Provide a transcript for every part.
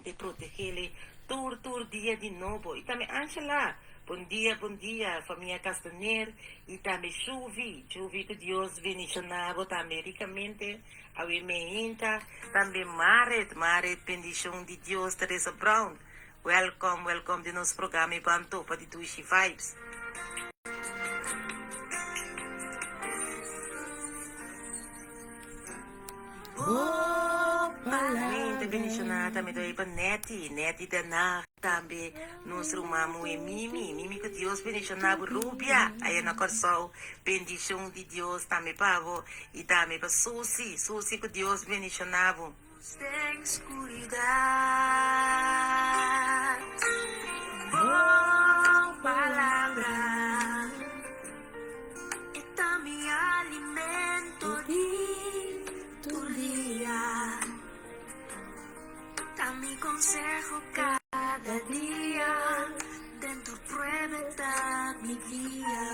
rikamente protegele tur tur dia di nobo. I tambe Angela, bon dia bon dia famia Castaner i tambe Shuvi, Shuvi ku Dios bendishona bo tambe rikamente awe meinta. Tambe Maret, Maret bendishon di Dios Teresa Brown. Welcome welcome den nos programa e ban topa di Dushi Vibes. Bo Mente bendiciona palabra. tambe ta bay pa Netty, Netty Den Haag tambe nos ruman muhe Mimi, Mimi cu Dios bendiciona bo Rubia aya na Corsou bendicion di Dios tambe pa bo y tambe pa Susi, Susi cu Dios bendiciona bo. Luz den skuridat, Bo palabra e ta mi alimento di tur dia, ta mi konseho kada dia, den tur prueba e ta mi guia.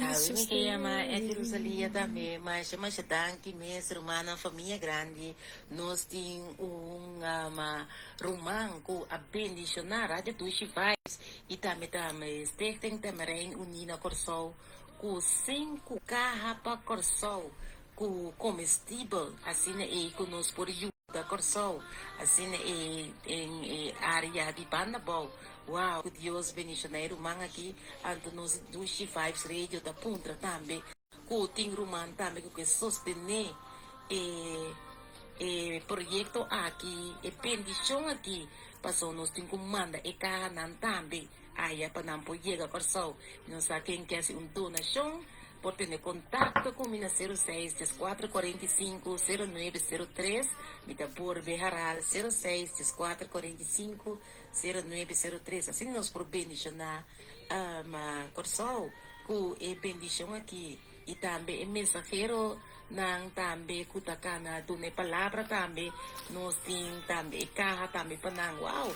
Awe mi ke yama Etty Rosalia tambe. Masha masha danki mes rumannan famia grandi. Nos tin un ruman ku a bendishoná Radio Dushi Vibes i tambe tambe Stichting Tamarijn Uní na Kòrsou ku sinku kaha pa Kòrsou ku komestibel asina ei ku nos por yuda Kòrsou asina ei den e área di Bandabou. Wow ku Dios bendishoná e ruman aki anto nos Dushi Vibes Radio ta puntra tambe ku tin ruman tambe ku ke sostené e e proyekto aki e bendishon aki pasobra nos tin ku manda e kahanan tambe aya pa nan por yega Kòrsou. Nos sa ken ke hasi un donashon por tene kontakto ku mi na sero seis dieskuater 45 0903. Mi ta borbe haral sero seis dieskuater 45 0903. Asina nos por bendishoná Kòrsou ku e bendishon aki i tambe e mensaheronan tambe ku ta kana duna e palabra tambe nos tin tambe e kaha tambe pa nan. Wow!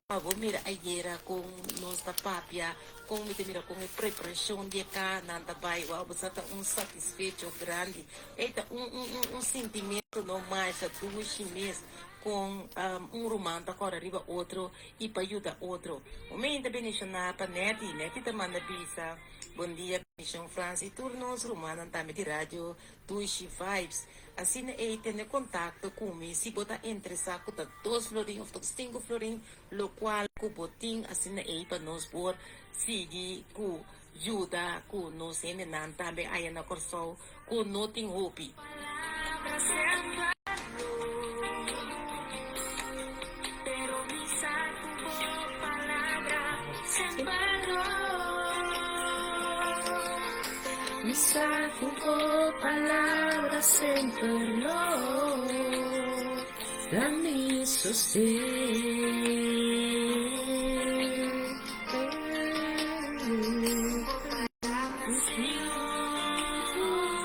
Wow, bo mira ayera kon nos ta papia, kon mi ta mira kon e preparashon di e kahanan ta bai. Wow, bo sa ta un satisfecho grandi. Ei ta un un un un sintimentu no masha dushi mes kon un ruman ta kòrda riba otro i pa yuda otro. Un mente bendishoná pa Netty. Netty ta manda bisa, Bon dia Bendishon Frans i tur nos rumannan tambe di Radio Dushi Vibes. Asina ei tene kontakto ku mi si bo ta interesá ku ta dos florin òf ta sinku florin lokual ku bo tin asina ei pa nos por sigui ku yuda ku nos hendenan tambe aya na Kòrsou ku no tin hopi.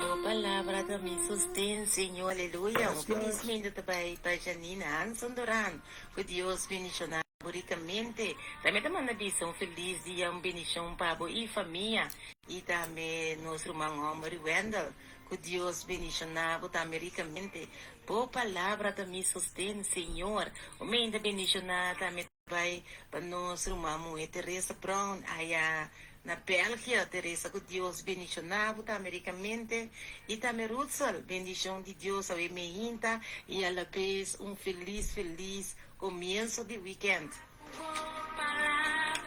Bo palabra ta mi sosten, Señor. Aleluya. Un felis mento ta bai pa Janine Hanson Doran. Ku Dios bendiciona bo ricamente. Tambe ta manda bisa un felis dia, un bendicion pa bo y famia. Y tambe nos ruman homber Wendell. Ku Dios bendiciona bo tambe ricamente. Bo palabra ta mi sosten, Señor. Un mento bendiciona tambe. Bai pa nos ruman muhe Teresa Brown aya na Belgia. Teresa ku Dios bendiciona bo tambe ricamente y tambe Rutsel bendicion di Dios awe meinta y a la bes un feliz feliz comienzo di weekend.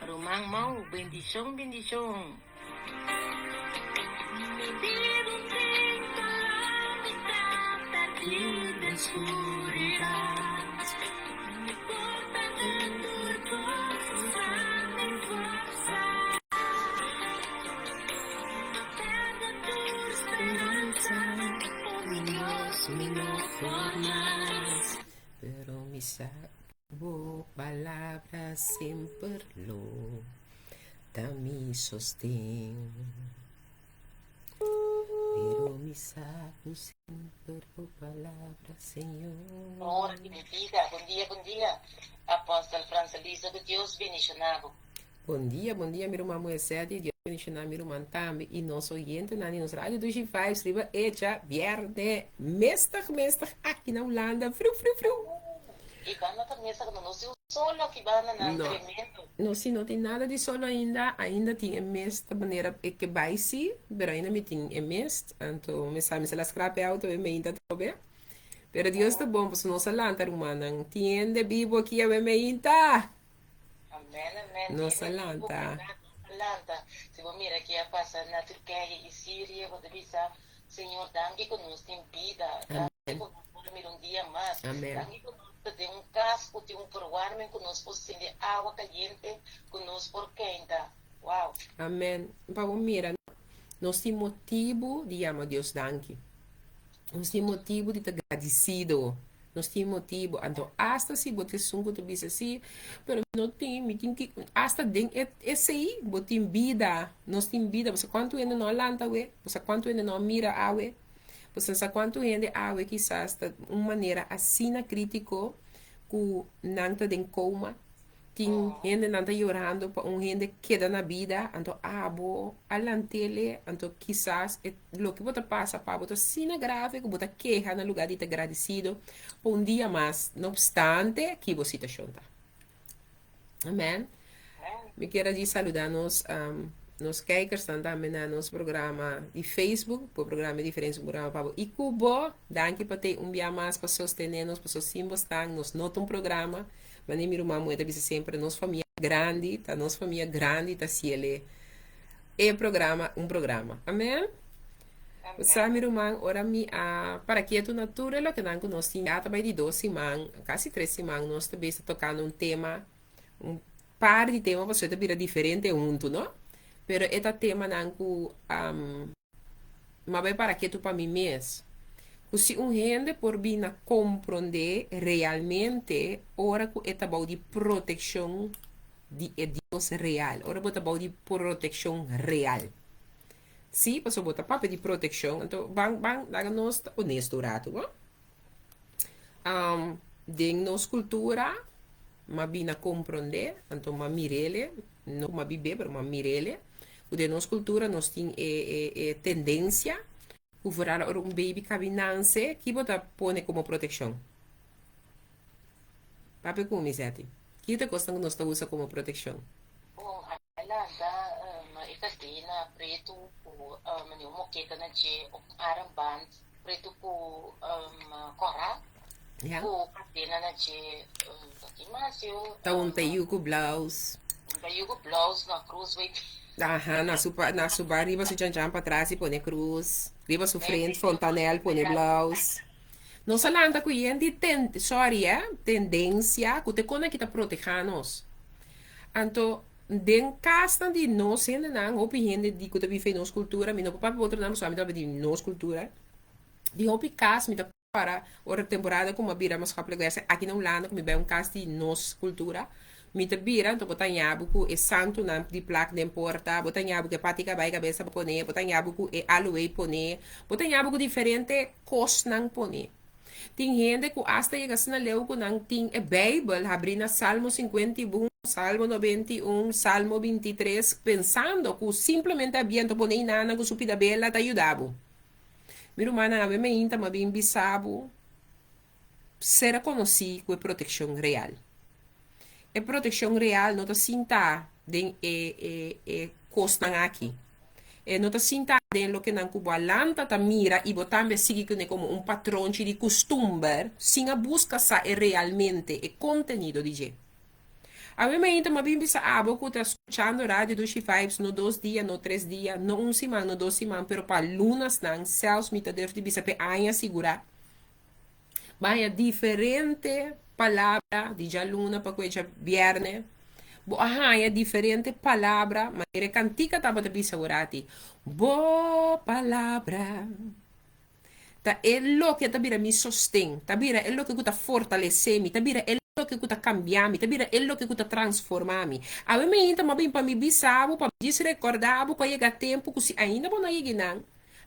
Ruman Mau bendicion bendicion. Pero mi sa. Bo palabra semper lo ta mi sosten. Pero mi sa ku semper bo palabra, Señor. Ora di mi bida. Bon dia, bon dia, Apostel Francelisa, ku Dios bendiciona bo. Bon dia, bon dia, mi ruman Moeset, y Dios bendiciona mi ruman tambe y nos oyentenan di nos Radio Dushi Vibes riba echa bierne mestig mestig aki na Hulanda. Friu, friu, friu. Y banda ta mesa cu no tin un solo aki banda nan, No. tremendo. No, si no tin nada di solo ainda, ainda tin e mist manera e ke bai si, pero ainda mi tin e mist, anto mi sa mi sa la scrap e auto e meinta atrobe. Pero Dios ta bon, pasobra nos a lanta rumannan, tin hende bibo aki awe meinta. Amen, amen. Nos a Hende bibo, lanta. berdad, nos a lanta. Si bo mira ke a pasa na Turkije i Siria, bo ta bisa, Señor, danki ku nos tin bida, danki ku nos por mira un dia mas, Amen. danki ku nos ta den un kas ku tin un verwarming ku nos por sende awa kayente ku nos por keinta. Wow! Amen. Pa bo mira, nos tin motibu di yama Dios danki. Nos tin motibu di ta gradisido. Nos tin motibu. Anto asta si bo ta esun ku ta bisa si, pero mi no tin, mi tin ki, asta den e esei bo tin bida. Nos tin bida. Bo sa kuantu hende no a lanta awe? Bo sa kuantu hende no a mira awe? Bo sa kuantu hende awe kisas ta un manera asina kritiko ku nan ta den koma? Tin hendenan ta yorando pa un hende keda na bida, anto abo a lantele, anto kisas e loke bo ta pasa pa bo ta asina grave ku bo ta keha na lugar di ta gradisido pa un dia mas, no opstante ki bo situashon ta. Amen. Mi kier a di saluda nos nos kijkersnan tambe na nos programa di Facebook, bo programa e diferensia un programa pa bo i ku bo. Danki pa tei un bia mas pa sostene nos, pasobra sin bo stan nos no ta un programa. Mane mi ruman muhe ta bisa semper nos famia grandi ta nos famia grandi ta siele e programa un programa. Amen. Bo sa mi ruman ora mi a para ketu na tur e lokenan ku nos tin ya ta bai di dos siman kasi tres siman nos ta bisa tokando un tema un par di tema pasobra e ta bira diferente huntu no pero e ta temanan ku Ma bai para ketu pa mi mes, ku si un hende por bin na komprondé realmente ora ku e ta bou di protekshon di e Dios real, ora bo ta bou di protekshon real. Sí, pasobra bo ta papia di protekshon, anto ban ban laga nos ta onesto un ratu, bo. Den nos kultura, m'a bin na komprondé, anto m'a mir'ele, no ku m'a bib'é, pero m'a mir'ele, ku den nos kultura nos tin e e e tendensia ku vooral ora un baby kabi nanse, ki bo ta pone komo protekshon? Papia ku mi, Zetty. Ki ta kosnan ku nos ta usa komo protekshon? Bon, a lanta e kadena pretu ku manera un moketa na dje òf un armband pretu ku kòrá ku kadena na dje. Ki mas yo? Ta un tayu ku blous. Un tayu ku blous na krus wei. Aha, na su na su ba riba su chanchan patras i pone krus. Riba su frent fontanel pone blous. Nos a lanta ku yen di ten sorry eh tendensia ku te kon aki ta protehá nos. Anto den kasnan di nos hendenan hopi hende di ku ta biba den nos kultura mi no por papia otronan pasobra ami ta papia di nos kultura di hopi kas mi ta para ora temporada ku mi a bira maatschappelijk werker aki na Hulanda ku mi bai un kas di nos kultura mi ta bira anto bo ta haña bo ku e santunan di plak den porta bo ta haña bo ku e pati kabai kabesa pone bo ta haña bo ku e aloe pone bo ta haña bo ku diferente kosnan pone. Tin hende ku asta yega asina leu ku nan tin e Beibel habrí na Salmo 51, Salmo 91, Salmo 23, pensando ku simplemente abiento pone inana ku su pida bela ta yuda bo. Mi rumannan, awe meinta mi a bin bisa bo sera konosí ku e protekshon real. E protekshon real no ta sinta den e e e kosnan aki. E no ta sinta den loke nan ku bo a lanta ta mira i bo tambe a sigui kuné komo un patronchi di kustumber sin a buska sa e realmente e kontenido di dje. Awe mainta mi a bin bisa abo ku ta skuchando Radio Dushi Vibes no dos dia, no tres dia, no un siman, no dos siman, pero pa lunasnan, sèls mi ta durf di bisa p'e aña sigurá. Baña diferente palabra di djaluna pa ku e djabièrnè. Bo a haña diferente palabra manera e kantika tabata bisa orati. Bo palabra ta e loke ta bira mi sosten, ta bira e loke ku ta fortalesé mi, ta bira e. loke ku ta kambia mi, ta bira e loke ku ta transforma mi. Awe mainta mi a bin pa mi bisa bo, pa mi djis rekorda bo ku a yega tempu ku si ainda bo no a yega einan,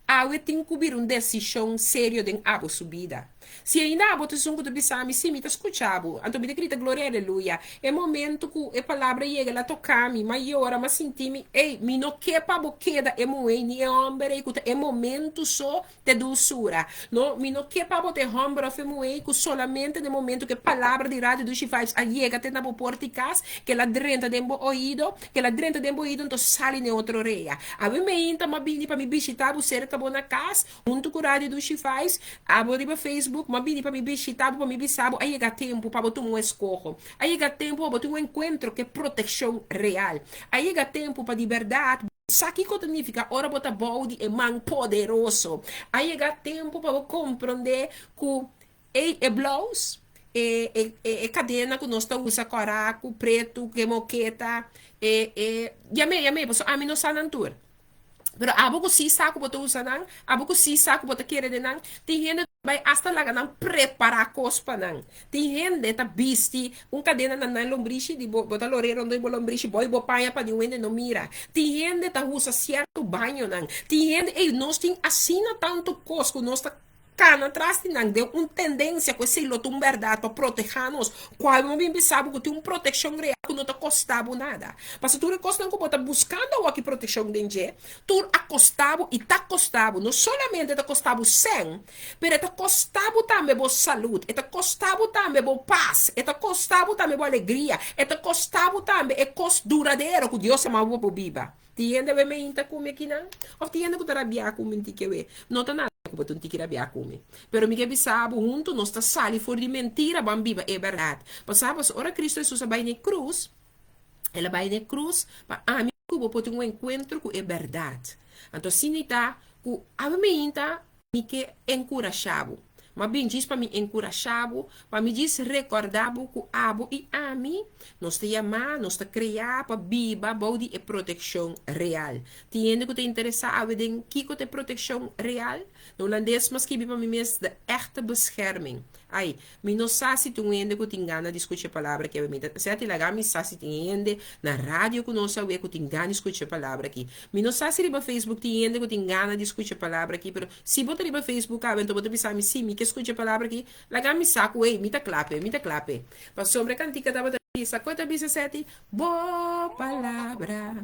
awe tin ku bira un desishon serio den abo su bida. Si ainda abo ta esun ku ta bisa mi, Si, mi ta skucha bo, anto mi ta grita gloria aleluya. E momento ku e palabra yega el a toka mi, m'a yora, m'a sinti mi, ey, mi no ke pa bo keda e muhé ni e hòmber ey ku ta e momento so te dulsura. No, mi no ke pa bo ta e hòmber òf e muhé ku solamente den momento ku e palabra di Radio Dushi Vibes a yega te na bo porta di kas, ke el a drenta den bo oido, ke el a drenta den bo oido anto sali den otro orea. Awe meinta m'a bini pa mi bishita bo serka bo na kas, huntu ku Radio Dushi Vibes, abo riba Facebook, m'a bini pa mi bishita bo pa mi bisa bo a yega tempu pa bo tuma un eskoho. A yega tempu pa bo tin un enkuentro ku e protekshon real. A yega tempu pa di bèrdat bo sa kiko ta nifiká ora bo ta bou di e man poderoso. A yega tempu pa bo komprondé ku ei e blous, e e kadena ku nos ta usa kòrá ku pretu, ku e moketa, e e yam'é yam'é pasobra ami no sa nan tur. Pero abo ku si sa ku bo ta usa nan, abo ku si sa ku bo ta kere den nan, tin hende ta bai asta laga nan prepará kos pa nan. Tin hende ta bisti un kadena na nan lombrishi di bo, bo ta lor'é rondó di bo lombrishi, bo i bo paña pa niun hende no mira. Tin hende ta usa sierto bañonan. Tin hende, ey, nos tin asina tantu kos ku nos ta Kana tras di nan den un tendensia ku esei lo ta un bèrdat pa protehá nos, kual bo bin bisa bo ku tin un protekshon real ku no ta kostá bo nada. Pasobra tur e kosnan ku bo ta buskando awor ki protekshon den dje, tur a kostá bo i ta kostá bo. No solamente ta kostá bo sèn, pero e ta kostá bo tambe bo salud, e ta kostá bo tambe bo pas, e ta kostá bo tambe bo alegria, e ta kostá bo tambe e kos duradero ku Dios a manda bo pa bo biba. Tin hende awe meinta ku mi akinan? Òf tin hende ku ta rabiá ku mi un tiki awe? No ta nada ku bo ta un tiki rabiá ku mi. Pero mi ke bisa bo, huntu nos ta sali for di mentira ban biba e bèrdat. Pasá pasobra ora Kristu Hesus a bai na e krus, El a bai na e krus pa ami ku bo por tin un enkuentro ku e bèrdat. Anto asina i ta ku awe meinta Mi ke enkurashá bo. M'a bin djis pa mi enkurashá bo, pa mi djis rekòrdá bo ku abo i ami nos ta yamá, nos ta kreá pa biba bou di e protekshon real. Tin hende ku ta interesá awe den kiko ta e protekshon real? Na hulandes m'a skibi pa mi mes de echte bescherming. Ai, mi no sa si tin un hende ku tin gana di skucha e palabra aki awe. Mi ta sèti laga mi sa si tin hende na radio ku nos awe ku tin gana di skucha e palabra aki. Mi no sa si riba Facebook tin hende ku tin gana di skucha e palabra aki, pero si bo ta riba Facebook awe anto bo ta bisa mi, Si, mi ke skucha e palabra aki, laga mi sa ku, ey, mi ta kla p'e, mi ta kla p'e. Pasobra e kantika tabata bisa, ku e ta bisa sèti? Bo palabra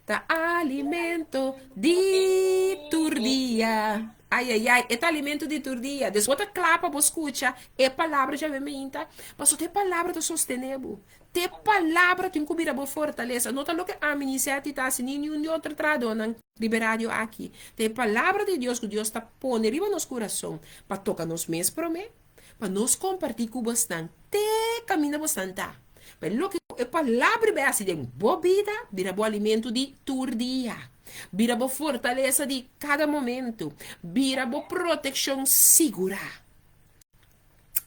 ta alimento di tur dia. Ai, ai, ai, e ta alimento di tur dia. Des bo ta kla pa bo skucha e palabra djawe meinta, pasobra e palabra ta sostené bo. Te palabra tin ku bira bo fortalesa. No ta loke ami ni Seti ta hasi, ni niun di otro trahadónan riba e radio aki. Ta e palabra di Dios ku Dios ta pone riba nos kurason pa toka nos mes promé, pa nos kompartí ku bosnan te kaminda bosnan ta. Pa e loke ku e palabra bai hasi den bo bida bira bo alimento di tur dia, bira bo fortalesa di kada momento, bira bo protekshon sigurá.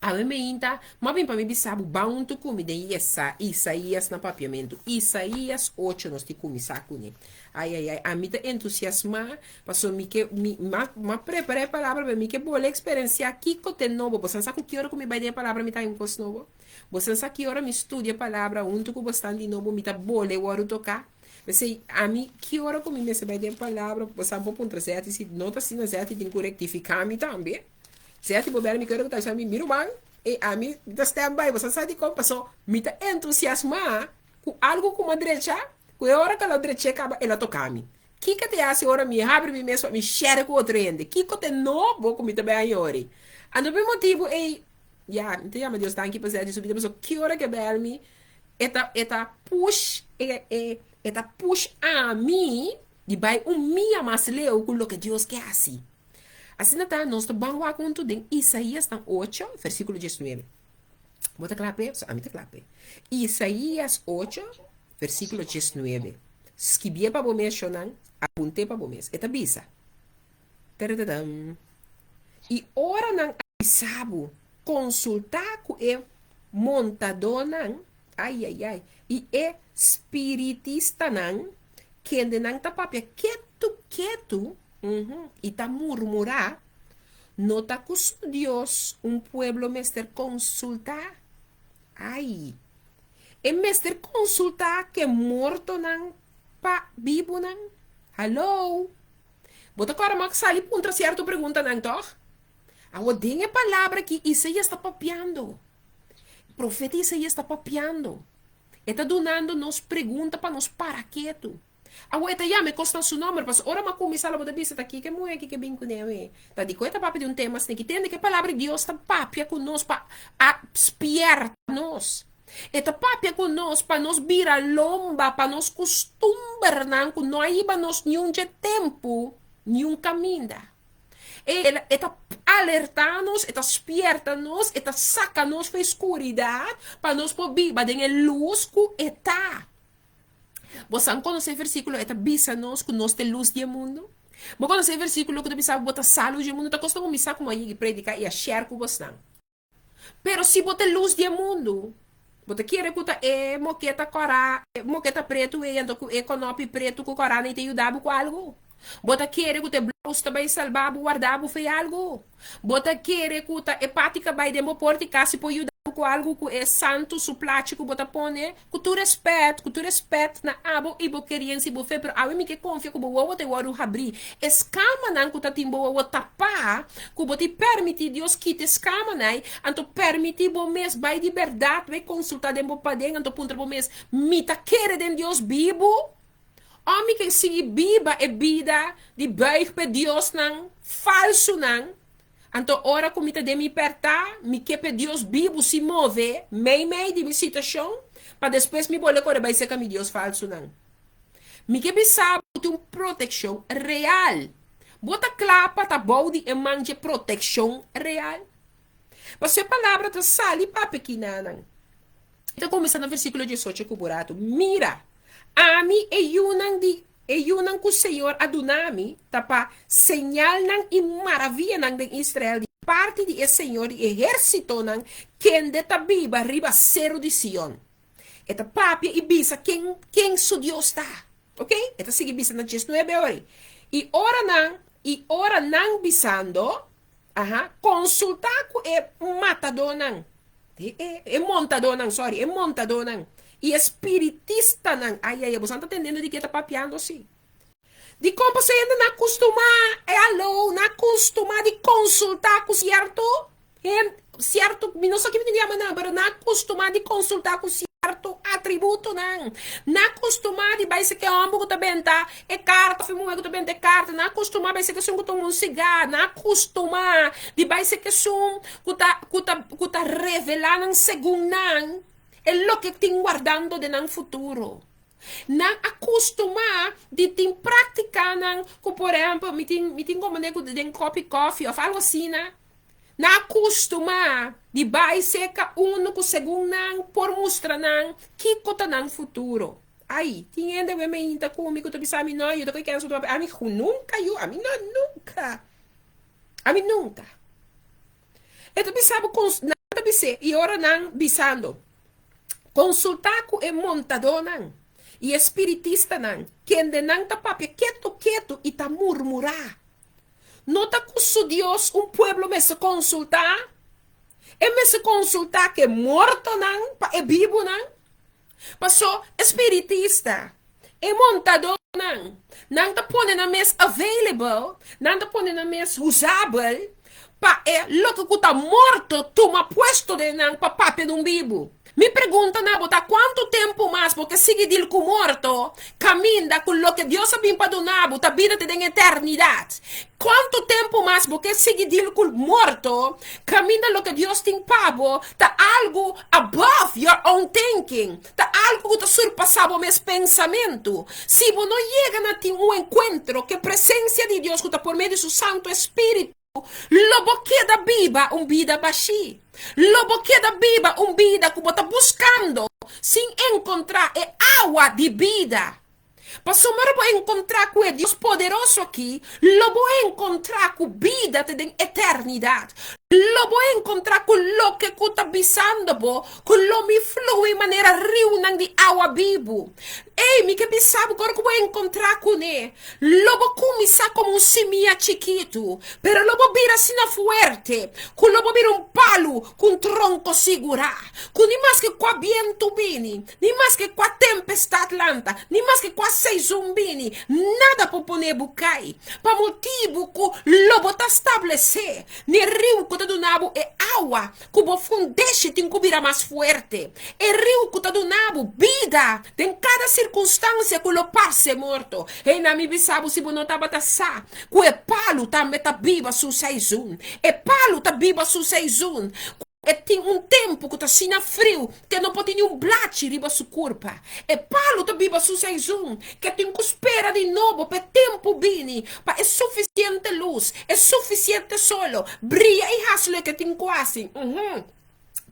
Awe meinta, m'a bin pa mi bisa bo ban huntu ku mi den Yesa, Isaías na papiamentu. Isaías ocho nos tin kuminsá kuné. Ai, ai, ai, ami ta entusiasmá pasobra mi ke, mi, m'a, m'a prepará e palabra, pero mi ke bole eksperensiá kiko t'e nobo. Boso sa ku ki ora ku mi bai den e palabra mi ta haña un kos nobo? Boso sa ki ora mi studia e palabra huntu ku bosnan di nobo mi ta bole wòrdu toká? P'esei, ami ki ora ku mi mester bai den e palabra, boso por puntra Zeti, si no ta asina Zeti tin ku rektifiká mi tambe. Sea tipo bèra mi kere ku ta bisa mi, mi ruman, e ami ta stand by, bo sa sa dikon? Paso mi ta entusiasmá ku algu ku mi a drecha, ku e ora ku el a drech'é kaba el a toka mi. Kiko ta hasi ora mi habri mi mes pa mi share ku otro hende? Kiko ta e nobo ku mi ta bai haña ori? Anto pa e motibu ei, ya, mi ta yama Dios danki pa esei di su bida, pasobra ki ora ku e bèl mi, e ta e ta push e e e ta push ami di bai un mia mas leu ku loke Dios ke hasi. Asina ta, nos ta ban wak huntu den Isaías tan ocho, versíkulo diesnuebe. Bo ta kla p'e? So, ami ta kla p'e. Isaías ocho, versíkulo diesnuebe. Skibié pa bo mes, shonnan, apunt'é pa bo mes. E ta bisa, Taratadam! I ora nan a bisa bo, konsultá ku e montadónan, ai, ai, ai, i e spiritistanan, kendenan ta papia ketu ketu, I ta murmurá, No ta ku su Dios un pueblo mester konsultá? Ai! E mester konsultá ku e mortonan pa bibunan? Haló! Bo ta kòrda mak sali puntra sierto preguntanan, tòg? Awor den e palabra aki Isaías ta papiando. Profeta Isaías ta papiando. E ta dunando nos pregunta pa nos para ketu. Awor e ta yama e kos na su nòmber, pasobra ora m'a kuminsá lo bo ta bisa ta kiko e muhé aki ke bin kuné awe. Ta dikon e ta papia di un tema asina? Ki tende ku e palabra di Dios ta papia ku nos pa a spièrta nos. E ta papia ku nos pa nos bira lomba pa nos kustumbernan ku no a hiba nos niun dje tempu, niun kaminda. E e ta alertá nos, e ta spièrta nos, e ta saka nos for e skuridat pa nos por biba den e lus ku e ta. Bo san konosé e versíkulo e ta bisa nos ku nos ta e lus di e mundu? Bo konosé e versíkulo ku ta bisa bo ta salu di e mundu? Ta kosta kuminsá ku bo a yega prediká i a share ku bosnan. Pero si bo ta e lus di e mundu, bo ta kere ku ta e moketa kòrá, e moketa pretu ei anto ku e kònòpi pretu ku kòrá nei ta yuda bo ku algu? Bo ta kere ku ta e blous ta bai salba bo, warda bo for algu? Bo ta kere ku ta e pati ka bai den bo porta i kasi por yuda bo ku algu ku e santu su plachi ku bo ta pone? Ku tur respet, ku tur respet na abo i bo keriensia i bo fe, pero awe mi ke konfia ku bo wowo ta wòrdu habrí. E skamanan ku ta tin bo wowo tapá, ku bo tin pèrmití Dios kita e skamanan ei, anto pèrmití bo mes bai di bèrdat bai konsultá den bo paden, anto puntra bo mes, Mi ta kere den Dios bibu? Òf mi ke sigui biba e bida di buig p'e diosnan falsunan? Anto ora ku mi ta den mi pèrtá, mi ke p'e Dios bibu si move meimei di mi situashon, pa despues mi bolbe kore bai serka mi dios falsunan. Mi ke bisa bo tin un protekshon real. Bo ta kla pa ta bou di e man dje protekshon real? Pasobra e palabra ta sali papia kinanan. E ta kuminsá na versíkulo diesocho ku bo ratu, Mira! Ami, e yunan di e yunan ku Señor a duna mi, ta pa señalnan i maravianan den Israel di parti di e Señor di ehérsitonan, kende ta biba riba seru di Sion. E ta papia i bisa ken ken su Dios ta. Ok? E ta sigui bisa na diesnuebe ora. I ora nan i ora nan bisando, aha, konsultá ku e matadónan. E, e, e montadónan, sorry, e montadónan i e spiritistanan. Ai, ai, ai, boso ta tendendo di ke ta papiando si. Di kon pasobra hende na kustumá, e aló, na kustumá di konsultá ku sierto hende, sierto, mi no sa ki mi tin di yama nan, pero na kustumá di konsultá ku sierto atributonan. Na kustumá di bai seke hòmber ku ta benta e karta òf e muhé ku ta benta e karta. Na kustumá bai seke esun ku tuma un sigá. Na kustumá di bai seke esun ku ta ku ta ku ta revelá nan segun nan e loke tin wardando den nan futuro. Nan a kustumá di tin práktikanan ku por ehèmpel mi tin mi tin komprendé ku den kòpi kòfi òf algu asina. Nan a kustumá di bai serka unu ku segun nan por mustra nan kiko ta nan futuro. Ai, tin hende ku e meinta ku mi ku ta bisa mi no, yo ta koe kèns ku ta papia. Ami nunka yu, ami no nunka. Ami nunka. E ta bisa bo kons, nan ta bis'é, i ora nan bisando, Konsultá ku e montadónan i e spiritistanan, kende nan ta papia ketu ketu i ta murmurá. No ta ku su Dios un pueblo mester konsultá? E mester konsultá ku e mortonan pa e bibunan? Paso e spiritista, e montadónan, nan ta pone nan mes available, nan ta pone nan mes usabel pa e loke ku ta morto tuma puesto den nan pa papia di un bibu. Mi pregunta na bo ta kuantu tempu mas bo ke sigui dil ku morto kaminda ku loke Dios a bin pa duna bo ta bida te den eternidat? Kuantu tempu mas bo ke sigui dil ku morto kaminda loke Dios tin pa bo ta algu above your own thinking, ta algu ku ta surpasá bo mes pensamentu? Si bo no yega na tin un enkuentro ku e presensia di Dios ku ta por medio di su Santu Espiritu, Lo bo keda biba un bida bashí. Lo bo keda biba un bida ku bo ta buskando sin enkontrá e awa di bida. Pasobra bo enkontrá ku e Dios poderoso akí, lo bo enkontrá ku bida te den eternidat. Lo bo enkontrá ku loke ku ta bisando bo ku lo mi flui manera riunan di awa bibu. Ey, mi ke bisa bo ku ora ku bo enkontrá kuné, lo bo kuminsá komo un simia chikitu, pero lo bo bira asina fuerte ku lo bo bira un palu ku un tronko sigurá, ku ni maske kua bientu bini, ni maske kua tempestat lanta, ni maske kua seizon bini, nada por pone bo kai, pa motibu ku lo bo ta stablesé n'e riu ku ta duna bo e awa ku bo fundeshi tin ku bira mas fuerte, e riu ku ta duna bo bida den kada sirkunstansia ku lo parse morto. Hey, na mi bisa bo si bo no tabata sa ku e palu tambe ta biba su seizon. E palu ta biba su seizon. E tin un tempu ku ta asina friu ku e no por tin ni un blachi riba su kurpa. E palu ta biba su seizon, ku e tin ku spera di nobo pa e tempu bini, pa e sufisiente lus, e sufisiente solo, bria i hasi loke e tin ku hasi. Uhum.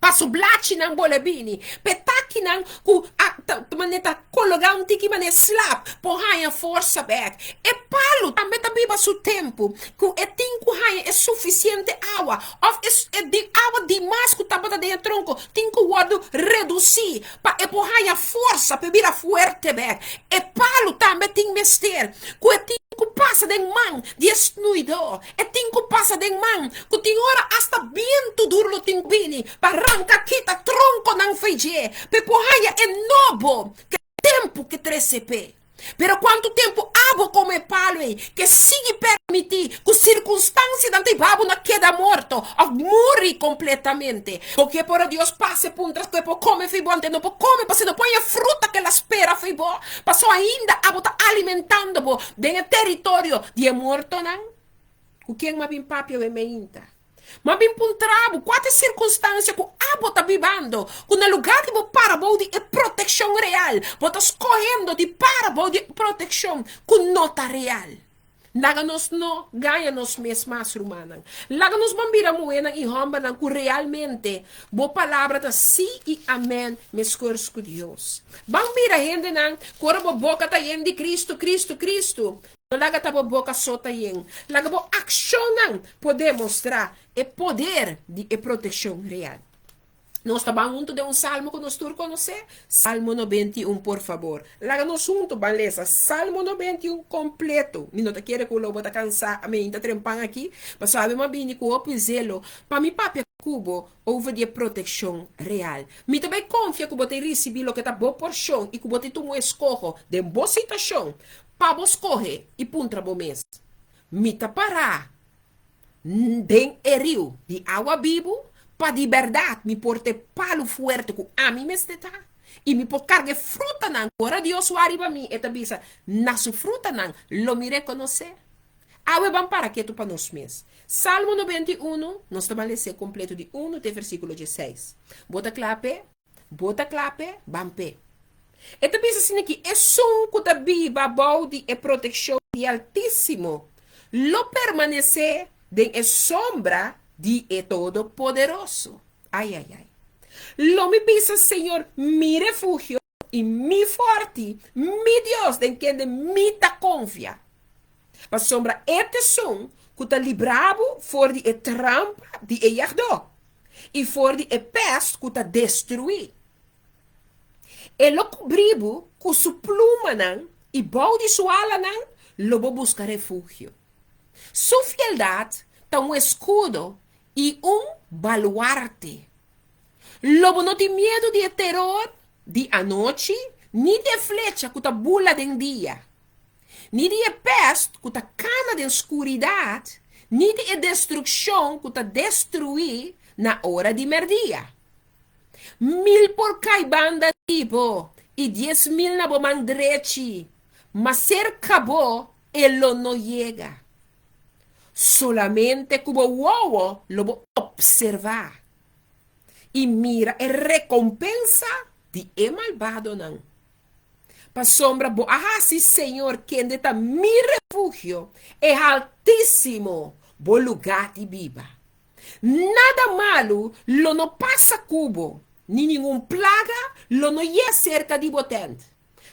Pa su blachinan bole bini, pa e takinan ku a ta manera ta kologá un tiki manera slap por haña forsa bèk. E palu tambe ta biba su tempu, ku e tin ku haña e sufisiente awa òf e di awa dimas ku tabata den e tronko tin ku wòrdu redusí pa e por haña forsa pa e bira fuerte bèk. E palu tambe tin mester ku e tin ku pasa den man di e snuidó, e tin ku pasa den man ku tin ora asta bientu duru lo tin ku bini pa ranka kita tronkonan fei dje pa e por haña e nobo ku e tempu ke trese p'e. Pero kuantu tempu abo komo e palu ei ke sigui permití ku sirkunstansianan ta hiba bo na keda morto òf muri kompletamente? Bo ke por a Dios pasa e puntra ku e por kome fei bo ante no por kome pasobra no por haña fruta ku el a spera fei bo, pasobra ainda abo ta alimentando bo den e teritorio di e mortonan? Ku ken m'a bin papia awe meinta? Ma bin puntra bo kua ta e sirkunstansia ku abo ta bibando, ku na lugá di bo para bou di e protekshon real, bo ta skohendo di para bou di e protekshon ku no ta real. Laga nos no gaña nos mes mas, rumannan. Laga nos ban bira muhénan i hòmbernan ku realmente bo palabra ta sí i amèn meskos ku Dios. Ban bira hendenan ku ora bo boka ta yen di Kristu, Kristu, Kristu, No laga ta bo boka so ta yen, laga bo akshonnan por demostrá e poder di e protekshon real. Nos ta ban huntu den un salmo ku nos tur konosé, Salmo 91. Por fabor, laga nos huntu ban lesa Salmo 91 kompleto. Mi no ta kere ku lo bo ta kansá meinta trempan aki, pasobra mi a bini ku hopi zelo pa mi papia ku bo over di e protekshon real. Mi ta bai konfia ku bo ta risibí loke ta bo porshon i ku bo ta tuma un eskoho den bo situashon Pa bo skohe i puntra bo mes, Mi ta pará den e riu di awa bibu pa di bèrdat mi por ta e palu fuerte ku ami mester ta i mi por karga e frutanan ku ora Dios wak riba mi e ta bisa, Na su frutanan lo mi rekonosé? Awe ban para ketu pa nos mes. Salmo 91, nos ta ban les'é kompleto di unu te versíkulo dieseis. Bo ta kla p'e? Bo ta kla p'e? Ban p'e. E ta bisa asina ki esun ku ta biba bou di e protekshon di Altísimo lo permanesé den e sombra di e Todopoderoso. Ai, ai, ai. Lo mi bisa Señor, mi refugio i mi fòrti, mi Dios den kende mi ta konfia. Pasobra e ta esun ku ta libra bo for di e trampa di e yagdó i for di e pèst ku ta destruí. E lo kubrí bo ku su plumanan i bou di su alanan lo bo buska refugio. Su fieldat ta un eskudo i un baluarte. Lo bo no tin miedu di e teror di anochi ni di e flecha ku ta bula den dia, ni di e pèst ku ta kana den skuridat, ni di e destrukshon ku ta destruí na ora di mèrdia. Mil por kai banda di bo i 10,000 na bo man drechi, ma serka bo e lo no yega. Solamente ku bo wowo lo bo opservá i mira e rekompensa di e malbadonan. Pasobra bo a hasi Señor kende ta mi refugio, e Haltísimo, bo lugá di biba. Nada malu lo no pasa ku bo, ni ningun plaga lo no yega serka di bo tènt,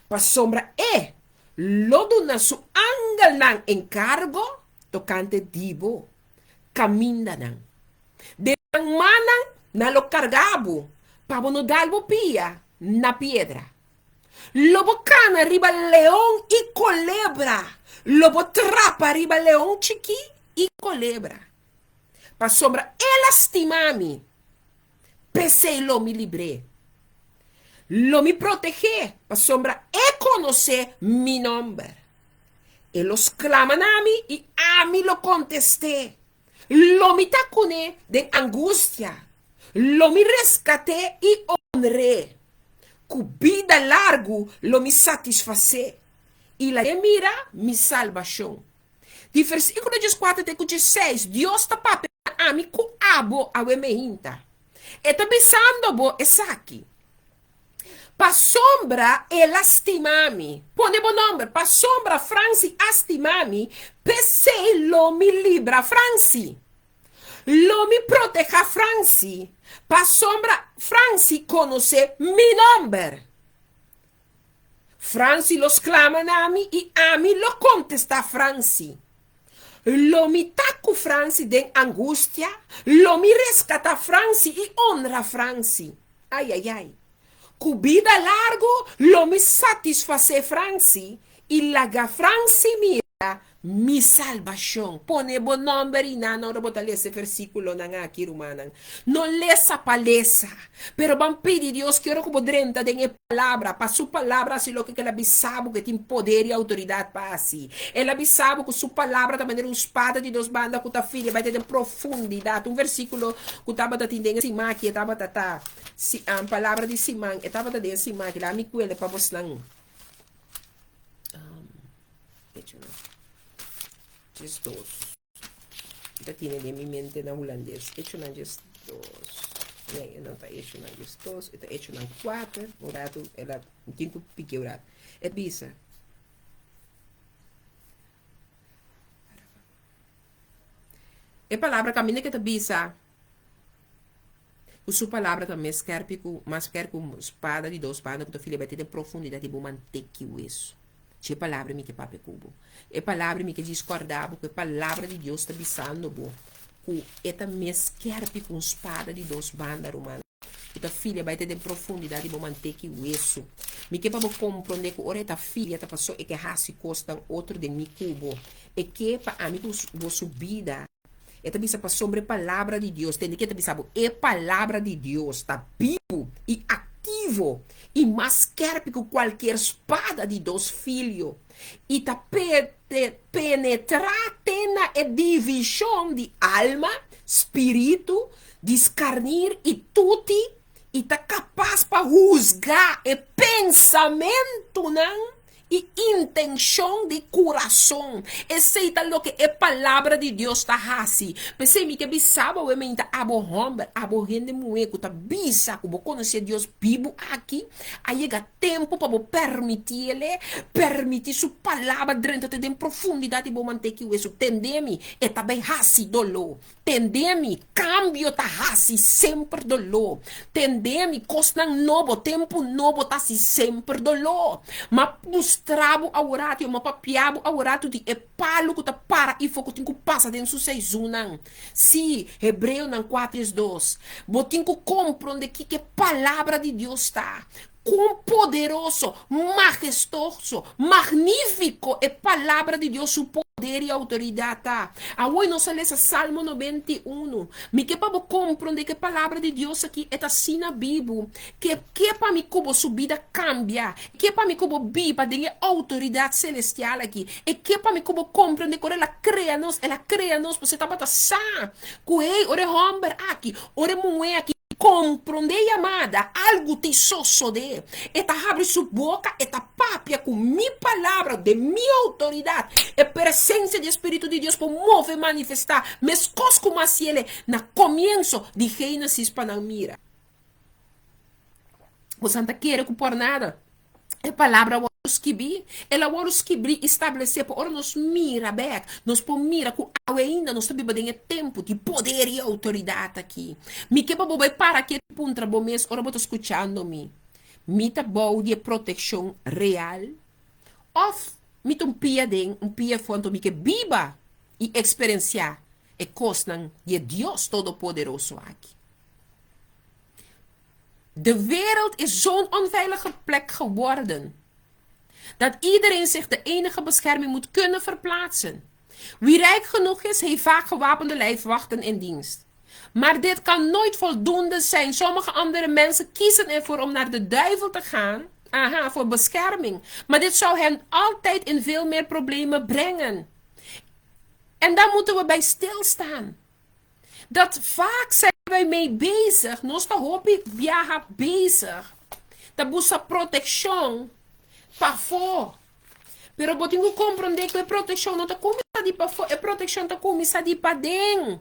pasobra e lo duna su angelnan enkargo tokante di bo kamindanan. mannan nan lo karga bo, pa bo no dal bo pia na piedra. Lo bo kana riba leon i kolebra, lo bo trapa riba leon chikí i kolebra. Pasobra el a stima mi, p'esei lo mi libr'é. Lo mi proteg'é, pasobra e konosé mi nòmber. E lo sklama na mi i ami lo kontest'é. Lo mi ta kuné den angustia, lo mi reskat'é i onr'é. Ku bida largu lo mi satisfas'é i lag'é mira mi salbashon. Di versíkulo dieskuater te ku diesseis, Dios ta papia na ami ku abo awe meinta. E ta bisando bo esaki, Pasobra el a stima mi. Pone bo nòmber, pasobra Franci a stima mi, p'esei lo mi libra Franci. Lo mi protehá Franci, pasobra Franci konosé mi nòmber. Franci lo sklama na mi i ami lo kontestá Franci. Lo mi ta ku Franci den angustia, lo mi reskatá Franci i onra Franci. Ai, ai, ai. Ku bida largu lo mi satisfasé Franci i laga Franci mira mi salbashon. Pone bo nòmber i nan ora bo ta lesa e versíkulonan aki, rumannan. No lesa pa lesa, pero ban pidi Dios ki ora ku bo drenta den e Palabra, pa Su Palabra hasi loke ku El a bisa bo ku e tin poder i outoridat pa hasi. El a bisa bo ku Su Palabra ta manera un spada di dos banda ku ta filia bai te den profundidat. Un versíkulo ku tabata tin den e siman aki, e tabata ta, si, palabra di siman, e tabata den e siman aki. Laga mi kuele pa bosnan. Echonan 12. Mi ta tene den mi mente na hulandes. Echonan 12. Nee, e no ta Echonan 12, e ta Echonan 4. Un ratu, el a, mi tin ku piki un ratu. E bisa. E palabra kaminda ke ta bisa ku su palabra ta mes skerpi ku mas skerpi ku un spada di dos banda ku ta fila bati den profundidat di bo manteki wesu. Dje palabra mi ke papia ku bo. E palabra mi ke djis kòrda bo ku e palabra di Dios ta bisando bo ku e ta mes skerpi ku un spada di dos banda, ruman, ku ta filia bai te den profundidat di bo manteki wesu. Mi ke pa bo komprondé ku ora e ta filia ta paso e ke hasi kosnan otro den mi ku bo. E ke pa ami ku bo su bida. E ta bisa pasobra e Palabra di Dios, tende ke e ta bisa bo, e Palabra di Dios ta bibu i aktivo i mas skerpi ku kualkier spada di dos filio, i ta penetrá te na e divishon di alma, spiritu, diskarnir i tuti, i ta kapas pa husga e pensamentunan i intenshon di kurason. Esei ta loke e Palabra di Dios ta hasi. P'esei mi ke bisa bo awe meinta, abo hòmber, abo hende muhé ku ta bisa ku bo konosé Dios bibu aki, a yega tempu pa bo pèrmití el, pèrmití su Palabra drenta te den profundidat di bo manteki wesu. Tende mi, e ta bai hasi doló. Tende mi, kambio ta hasi semper doló. Tende mi, kosnan nobo, tempu nobo ta hasi semper doló. M'a mustra bo aworatu, m'a papia bo aworatu di e palu ku ta para ifo ku tin ku pasa den su seizunnan. Sí, Hebreonan 4:2. Bo tin ku komprondé kiko e Palabra di Dios ta. Kon poderoso, mahestoso, magnífiko e Palabra di Dios su poder i outoridat ta! Awor nos a lesa Salmo 91. Mi ke pa bo komprondé ku e Palabra di Dios aki e ta asina bibu, ku e ke pa mi ku bo su bida kambia, e ke pa mi ku bo biba den e outoridat selestial aki, e ke pa mi ku bo komprondé ku ora el a krea nos, el a krea nos pasobra e tabata sa ku, hey, ora e hòmber aki, ora e muhé aki, Komprondé yamada, algu tin sosodé. E ta habri su boka, e ta papia ku mi palabra, den mi outoridat. E presensia di e Spiritu di Dios por move, manifestá, meskos ku masiele na komienso di Génesis pa nan mira. Boso ta kere ku por nada e palabra a wòrdu skibí. El a wòrdu skibí i stablesé pa ora nos mira bèk, nos por mira ku awe ainda nos ta biba den e tempu di poder i outoridat aki. Mi ke pa bo bai para aki i puntra bo mes ora bo ta skuchando mi, Mi ta bou di e protekshon real? Òf mi ta un pia den, un pia afó anto mi ke biba i eksperensiá e kosnan di e Dios Todopoderoso aki? De wereld is zo'n onveilige plek geworden. Dat iedereen zich de enige bescherming moet kunnen verplaatsen. Wie rijk genoeg is, heeft vaak gewapende lijfwachten in dienst. Maar dit kan nooit voldoende zijn. Sommige andere mensen kiezen ervoor om naar de duivel te gaan. Aha, voor bescherming. Maar dit zou hen altijd in veel meer problemen brengen. En daar moeten we bij stilstaan. Dat vaak zijn wij mee bezig. Nos ta hopi biaha bezig. Ta buska protekshon pafó. Pero bo tin ku komprondé ku e protekshon no ta kuminsá di pafó, e protekshon ta kuminsá di paden.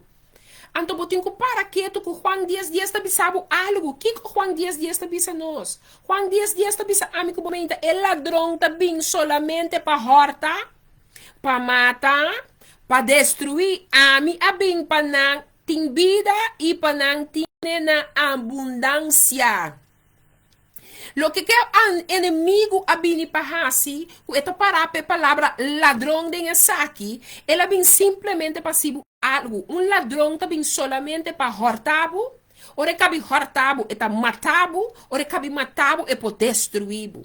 Anto bo tin ku para ketu ku Juan dies dies ta bisa bo algu. Kiko Juan dies dies ta bisa nos? Juan dies dies ta bisa ami ku bo meinta e ladron ta bin solamente pa hòrta, pa mata, pa destruí. Ami a bin pa nan tin bida i pa nan tine na abundansia. Loke ke enemigu a bini pa hasi, ku e ta pará pa e palabra ladron den esaki, el a bin simplemente pa hasi bo algu. Un ladron ta bin solamente pa hòrta bo, ora e kabi hòrta bo, e ta mata bo, ora e kabi mata bo, e por destruí bo.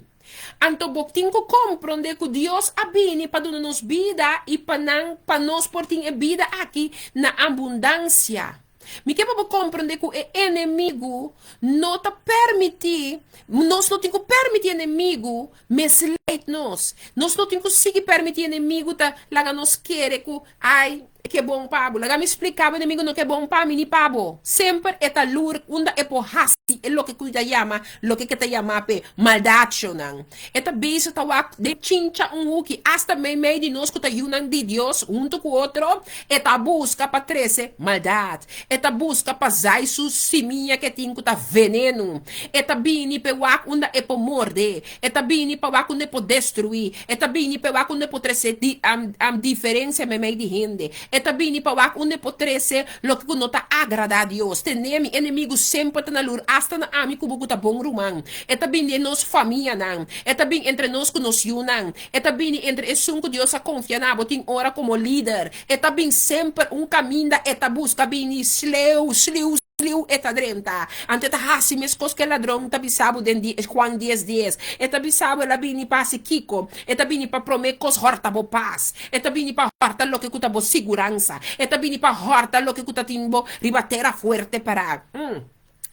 Anto bo tin ku komprondé ku Dios a bini pa duna nos bida i pa nan pa nos por tin e bida aki na abundansia. Mi ke pa bo komprendé ku e enemigu no ta permití, nos no tin ku permití enemigu misleid nos. Nos no tin ku sigui permití enemigu ta laga nos kere ku, ai, e ke bon pa bo. Laga mi splika bo, enemigu no ke bon pa mi ni pa bo. Semper e ta lur unda e por hasi e loke ku ta yama, loke ke ta yama p'e maldatshonnan. E ta bisa ta wak den chincha un huki, asta meimei di nos ku ta yunan di Dios huntu ku otro, e ta buska pa trese maldat. E ta buska pa zai su simia ke tin ku ta venenu. E ta bini p'e wak unda e por morde. E ta bini pa wak unda e por destruí. E ta bini p'e wak unda e por trese diferensia meimei di hende. E ta bini pa wak unda e por trese loke ku no ta agradá Dios. Tene mi enemigu semper ta na lur, asta na ami ku bo ku ta bon ruman. E ta bini den nos famianan. E ta bin entre nos ku nos yunan. E ta bini entre esun ku Dios a konfia na bo tin ora komo lider. E ta bin semper un kaminda e ta buska bini sleu, sliu, sliu e ta drenta. Anto e ta hasi meskos ku e ladron ta bisa bo den Juan dies dies. E ta bisa bo el a bini pa hasi kiko? E ta bini pa promé kos hòrta bo pas. E ta bini pa hòrta loke ku ta bo siguransa. E ta bini pa hòrta loke ku ta tin bo riba tera fuerte pará.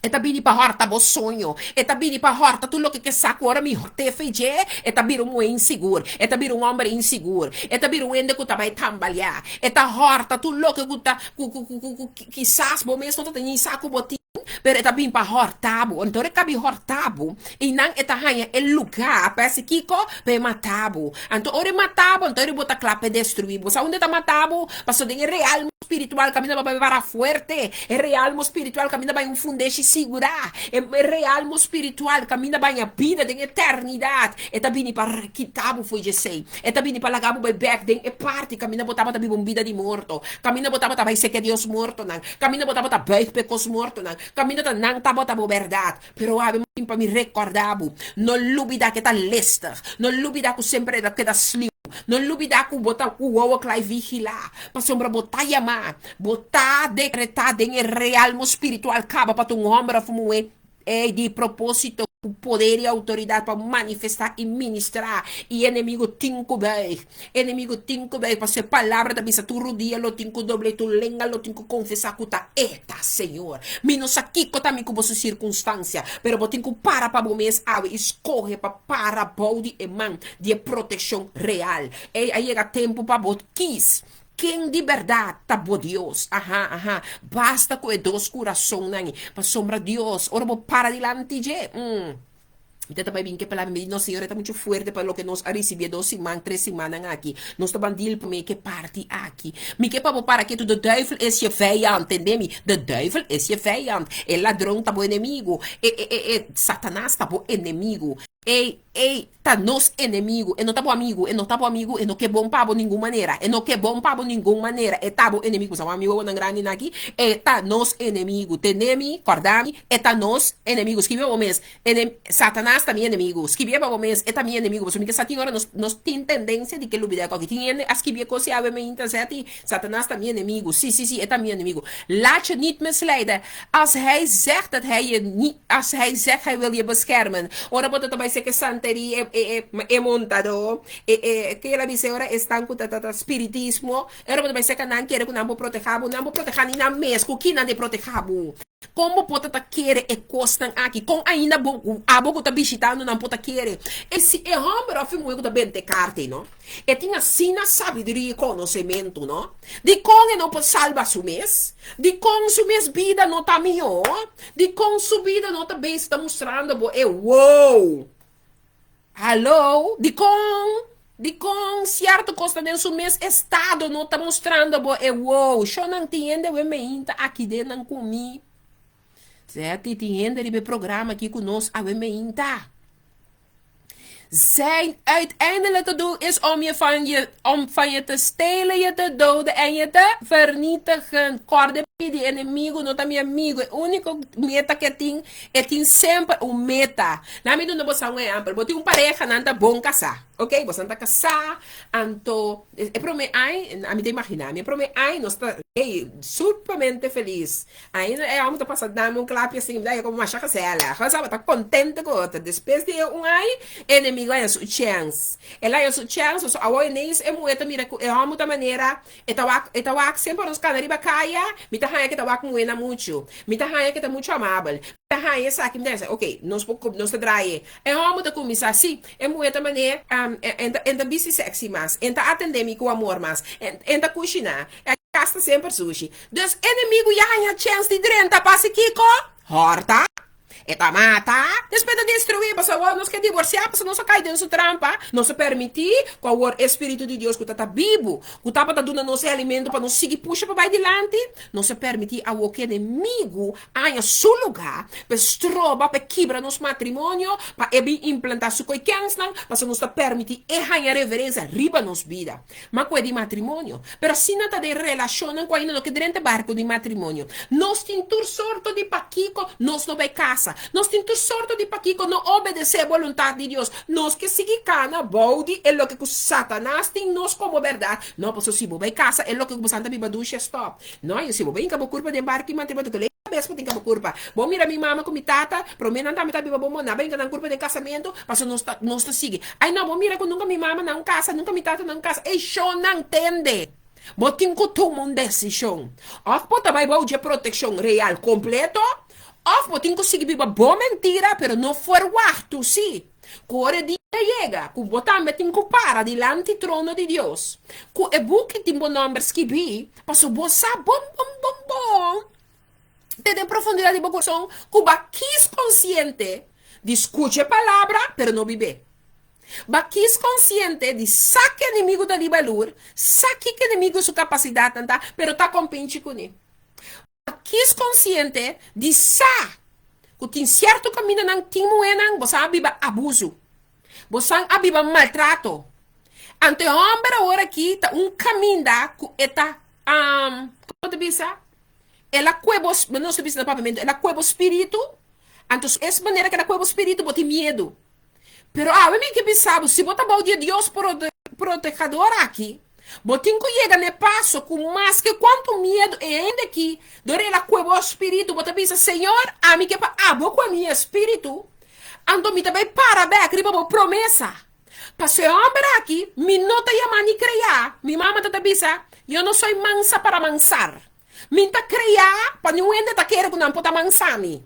E ta bini pa hòrta bo soño. E ta bini pa hòrta tur loke ke sa ku ora mi hòrt'é fe dje, e ta bira un muhé insigur. E ta bira un hòmber insigur. E ta bira un hende ku ta bai tambaleá. E ta hòrta tur loke ku ta ku ku ku ku kisas bo mes no ta teni sa ku bo tin, pero e ta bini pa hòrta bo. Anto ora e kabi hòrta bo, einan e ta haña e lugá pa e hasi kiko? Pa e mata bo. Anto ora e mata bo, anto ora bo ta kla pa e destruí bo. Sa unda e ta mata bo? Pasobra den e realmo spiritual kaminda bo bai para fuerte. E realmo spiritual kaminda bai un fundeshi sigurá. E realmo spiritual kaminda bai ña bida den eternidat. E ta bini pa kita bo fo'i djesei. E ta bini pa laga bo bai bèk den e parti kaminda bo tabata biba un bida di morto. Kaminda bo tabata bai seke Dios mortonan. Kaminda bo tabata buig pa e kos mortonan. Kaminda ta nan tabata bo bèrdat. Pero awe mi tin pa mi rekòrdá bo, no lubidá ku e ta listig. No lubidá ku semper e ta keda sliu. No lubidá ku bo ta ku wowo kla i vigilá. Pasobra bo ta yamá, bo ta dekretá den e realmo spiritual kaba pa ta un hòmber òf un muhé di propósito ku poder i outoridat pa manifestá i ministrá. I enemigu tin ku buig. Enemigu tin ku buig pasobra e palabra ta bisa tur rudia lo tin ku dobla i tur lenga lo tin ku konfesá ku ta E ta Señor. Mi no sa kiko ta mi ku boso sirkunstansia, pero bo tin ku para pa bo mes awe i skohe pa para bou di e man di e protekshon real. Ey, a yega tempu pa bo kis ken di bèrdat ta bo Dios. Aha, aha, basta ku e dos kurasonnan ei, pasobra Dios, ora bo para dilanti dje, mm, mi ta bai bin ku e palabra, mi di, No, Señor, e ta muchu fuerte pa loke nos a risibí e dos siman, tres simannan aki. Nos ta ban deal promé ku e parti aki. Mi ke pa bo para ketu, de duivel is je vijand, tende mi? De duivel is je vijand. E ladron ta bo enemigu. E, e, e, e, Satanas ta bo enemigu. Ey, ey, ta nos enemigu. E no ta bo amigu, e no ta bo amigu, e no ke bon pa bo ningun manera. E no ke bon pa bo ningun manera. E ta bo enemigu. Bo sa un amigu nan grandi nan aki? E ta nos enemigu. Tene mi, kòrda mi, e ta nos enemigu. Skibi pa bo mes, Enem, Satanas ta mi enemigu. Skibié pa bo mes, e ta mi enemigu. Pasobra mi ke sa tin ora nos, nos tin tendensia di ke lubidá e kòki. Tin hende a skibi e kos i awe mainta sè ti, Satanas ta mi enemigu. Sí, sí, sí, e ta mi enemigu. Laat je niet misleiden. Als hij zegt dat hij je niet, als hij zegt hij wil je beschermen. Ora bo ta ta bai seke santeria, e, e, e, e montadó, e, e, ke el a bisa ora esnan ku ta ta ta spiritismo, ora bo ta bai seka nan kere ku nan por protehá bo, nan por protehá ni nan mes, ku ki nan de protehá bo? Kon bo por ta ta kere e kosnan aki? Kon ainda bo, abo ku ta bishitando nan por ta kere? E si e hòmber òf e muhé ku ta bente karta ei no, e tin asina sabiduria i konosementu no, dikon e no por salba su mes? Dikon su mes bida no ta mihó? Dikon su bida no ta bezig ta mustrando bo e wow? Hallo? Dikon? Dikon sierto kos ta den su mes estado no ta mustrando bo e wow? Shownan tin hende we meinta aki den nan ku mi. Zeti, tin hende riba e programa aki ku nos awe meinta. Zijn uiteindelijke doel is om je van je, om van je te stelen, je te doden en je te vernietigen. Kòrda di enemigo no ta mi amigo. E úniko meta ku e tin, e tin semper un meta. Laat mi duna boso un ehèmpel. Bo tin un pareha, nan ta bon kasá. Ok, boso ta kasá, anto e promé ai, ami ta imaginá mi, e promé ai nos ta hey, sumamente felis. Ainda e hòmber ta pasa dame un klapia asin, mi ta haña komo masha gezellig. Bo sa, bo ta kontento ku otro. Despues di e un ai, e enemigo haña su chèns. El haña su chèns, pasobra awor ineens e muhé ta mira ku e hòmber ta manera E ta wak, e ta wak semper nos kana riba kaya, mi ta haña ke ta wak muhé na muchu. Mi ta haña ke ta muchu amabel. Mi ta haña esaki, mi ta haña esaki. Oké, nos por nos ta draai e. E hòmber ta kuminsá, sí, e muhé ta manera, e ta, e ta bisti sexy mas, e ta atendé mi ku amor mas, e, e ta kushiná, e kas ta semper sushi. Dus enemigu ya haña chèns di drenta pa hasi kiko? Hòrta. E ta mata, despues ta destruí. Pasobra awor nos ke divorsiá, pasobra nos a kai den su trampa. Nos a permití ku awor e spiritu di Dios ku ta ta bibu, ku tabata duna nos e alimento pa nos sigui pusha pa bai dilanti, nos a permití awor ku enemigu haña su lugá pa e stroba, pa e kibra nos matrimonio, pa e bin implantá su koikensnan, pasobra nos ta permití e haña reverensia riba nos bida. Ma ku e di matrimonio. Pero asina ta den relashonnan ku ainda no ke drenta e barku di matrimonio. Nos tin tur sorto di pakiko nos no bai kasa. Nos tin tur sorto di pakiko no obedesé e boluntat di Dios. Nos ke sigui kana bou di e loke ku Satanas tin nos komo bèrdat. No, pasobra si bo bai kasa e loke ku bo santa biba dushi a stòp. No, i si bo bai hinka bo kurpa den barku di matrimonio, ta Bes bo tin ka bo kurpa. Bo mira mi mama ku mi tata, promé nan tambe ta biba bo mo, nan brinka nan kurpa den kasamentu, pasobra nos ta nos ta sigui. Ai no, bo mira ku nunka mi mama nan kasa, nunka mi tata nan kasa. Ei shonnan tende! Bo tin ku tuma un desishon. Òf bo ta bai bou dje protekshon real kompleto, òf bo tin ku sigui biba bo mentira, pero no ferwagt sí ku ora e dia yega ku bo tambe tin ku para dilanti trono di Dios, ku e buki tin bo nòmber skibí, pasobra bo sa bon bon bon bon te den profundidad di bo corazon cu ba kis consciente di scucha e palabra pero no bib'é. Ba kis consciente di sa cu enemigo ta riba lur, sa kico enemigo su capacidadnan ta, pero ta compinchi cune. Ba kis consciente di sa cu tin cierto camindanan tin muhernan bo sa a biba abuso, bo sa a biba maltrato. Anto e homber awor aki ta un caminda cu e ta, como ta bisa? El a kue bo, nos ta bisa na papiamentu, el a kue bo spiritu, anto es manera ku el a kue bo spiritu bo tin miedu. Pero awe mi ke bisa bo, si bo ta bou di e Dios protehador aki, bo tin ku yega na e paso ku maske kuantu miedu e hende aki, dor el a kue bo spiritu, bo ta bisa, Señor, ami ke pa abo kue mi espiritu, anto mi ta bai para bek riba bo promesa. Paso e homber aki mi no ta yama ni crea, mi mama ta ta bisa, yo no soy mansa para mansar. Mi ta crea pa niun hende ta kere cu nan por ta mansa mi.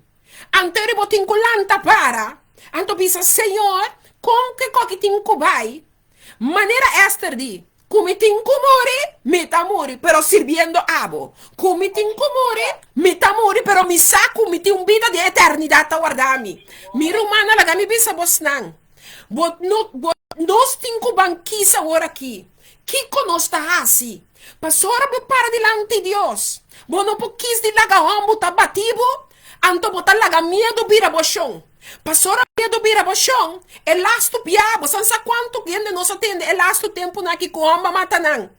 Anto eri bo tin cu lanta para, anto bisa, Señor, con ke koki tin cu bay? Manera Esther di, Cu mi tin cu muri, mi ta muri, pero sirbiendo abo. Cu mi tin cu muri, mi ta muri, pero mi sa cu mi tin un bida di eternidad ta warda mi. Mi rumannan, laga mi bisa bosnan, bo no, bo, nos tin cu ban kis awor aki, kico nos ta haci? Pasobra bo para dilanti Dios, bo no por kis di laga homber ta bati bo, anto bo ta laga miedu bira bo shon. Pastor a miedu bira bo shon, e lastu bia, bo san sa kuantu hende nos a tende e lastu tempunan aki ku hòmber a mata nan.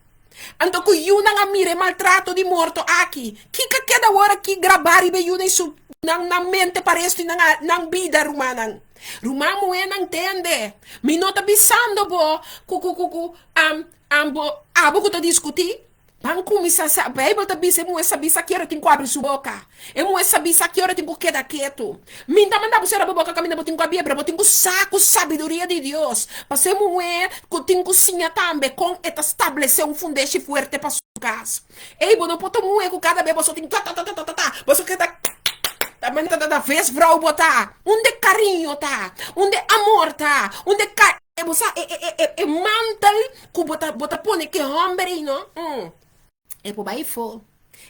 Anto ku yunan a mira e maltrato di morto aki, kiko a keda awor aki grabá riba e yunan i su nan nan mente pa restu di nan nan bida, rumannan? Ruman muhénan tende, mi no ta bisando bo ku ku ku ku am bo abo ku ta diskutí. Ban kuminsá sa, Beibel ta bisa e muhé sabí sa ki ora tin ku abri su boka. E muhé sabí sa ki ora tin ku keda ketu. Mi ta manda bo sera bo boka kaminda bo tin ku abia, pero bo tin ku sa ku sabiduria di Dios. Pasobra e muhé ku tin ku siña tambe kon e ta stablesé un fundeshi fuerte pa su kas. Ey, bo no por ta un muhé ku kada bes boso tin tatatatata, boso keda ta manera ta ta visvrouw bo ta. Unda e kariño ta? Unda e amor ta? Unda e ka. E bo sa e e e e mantel ku bo ta bo ta pone ke hòmber ei no mm e por bai afó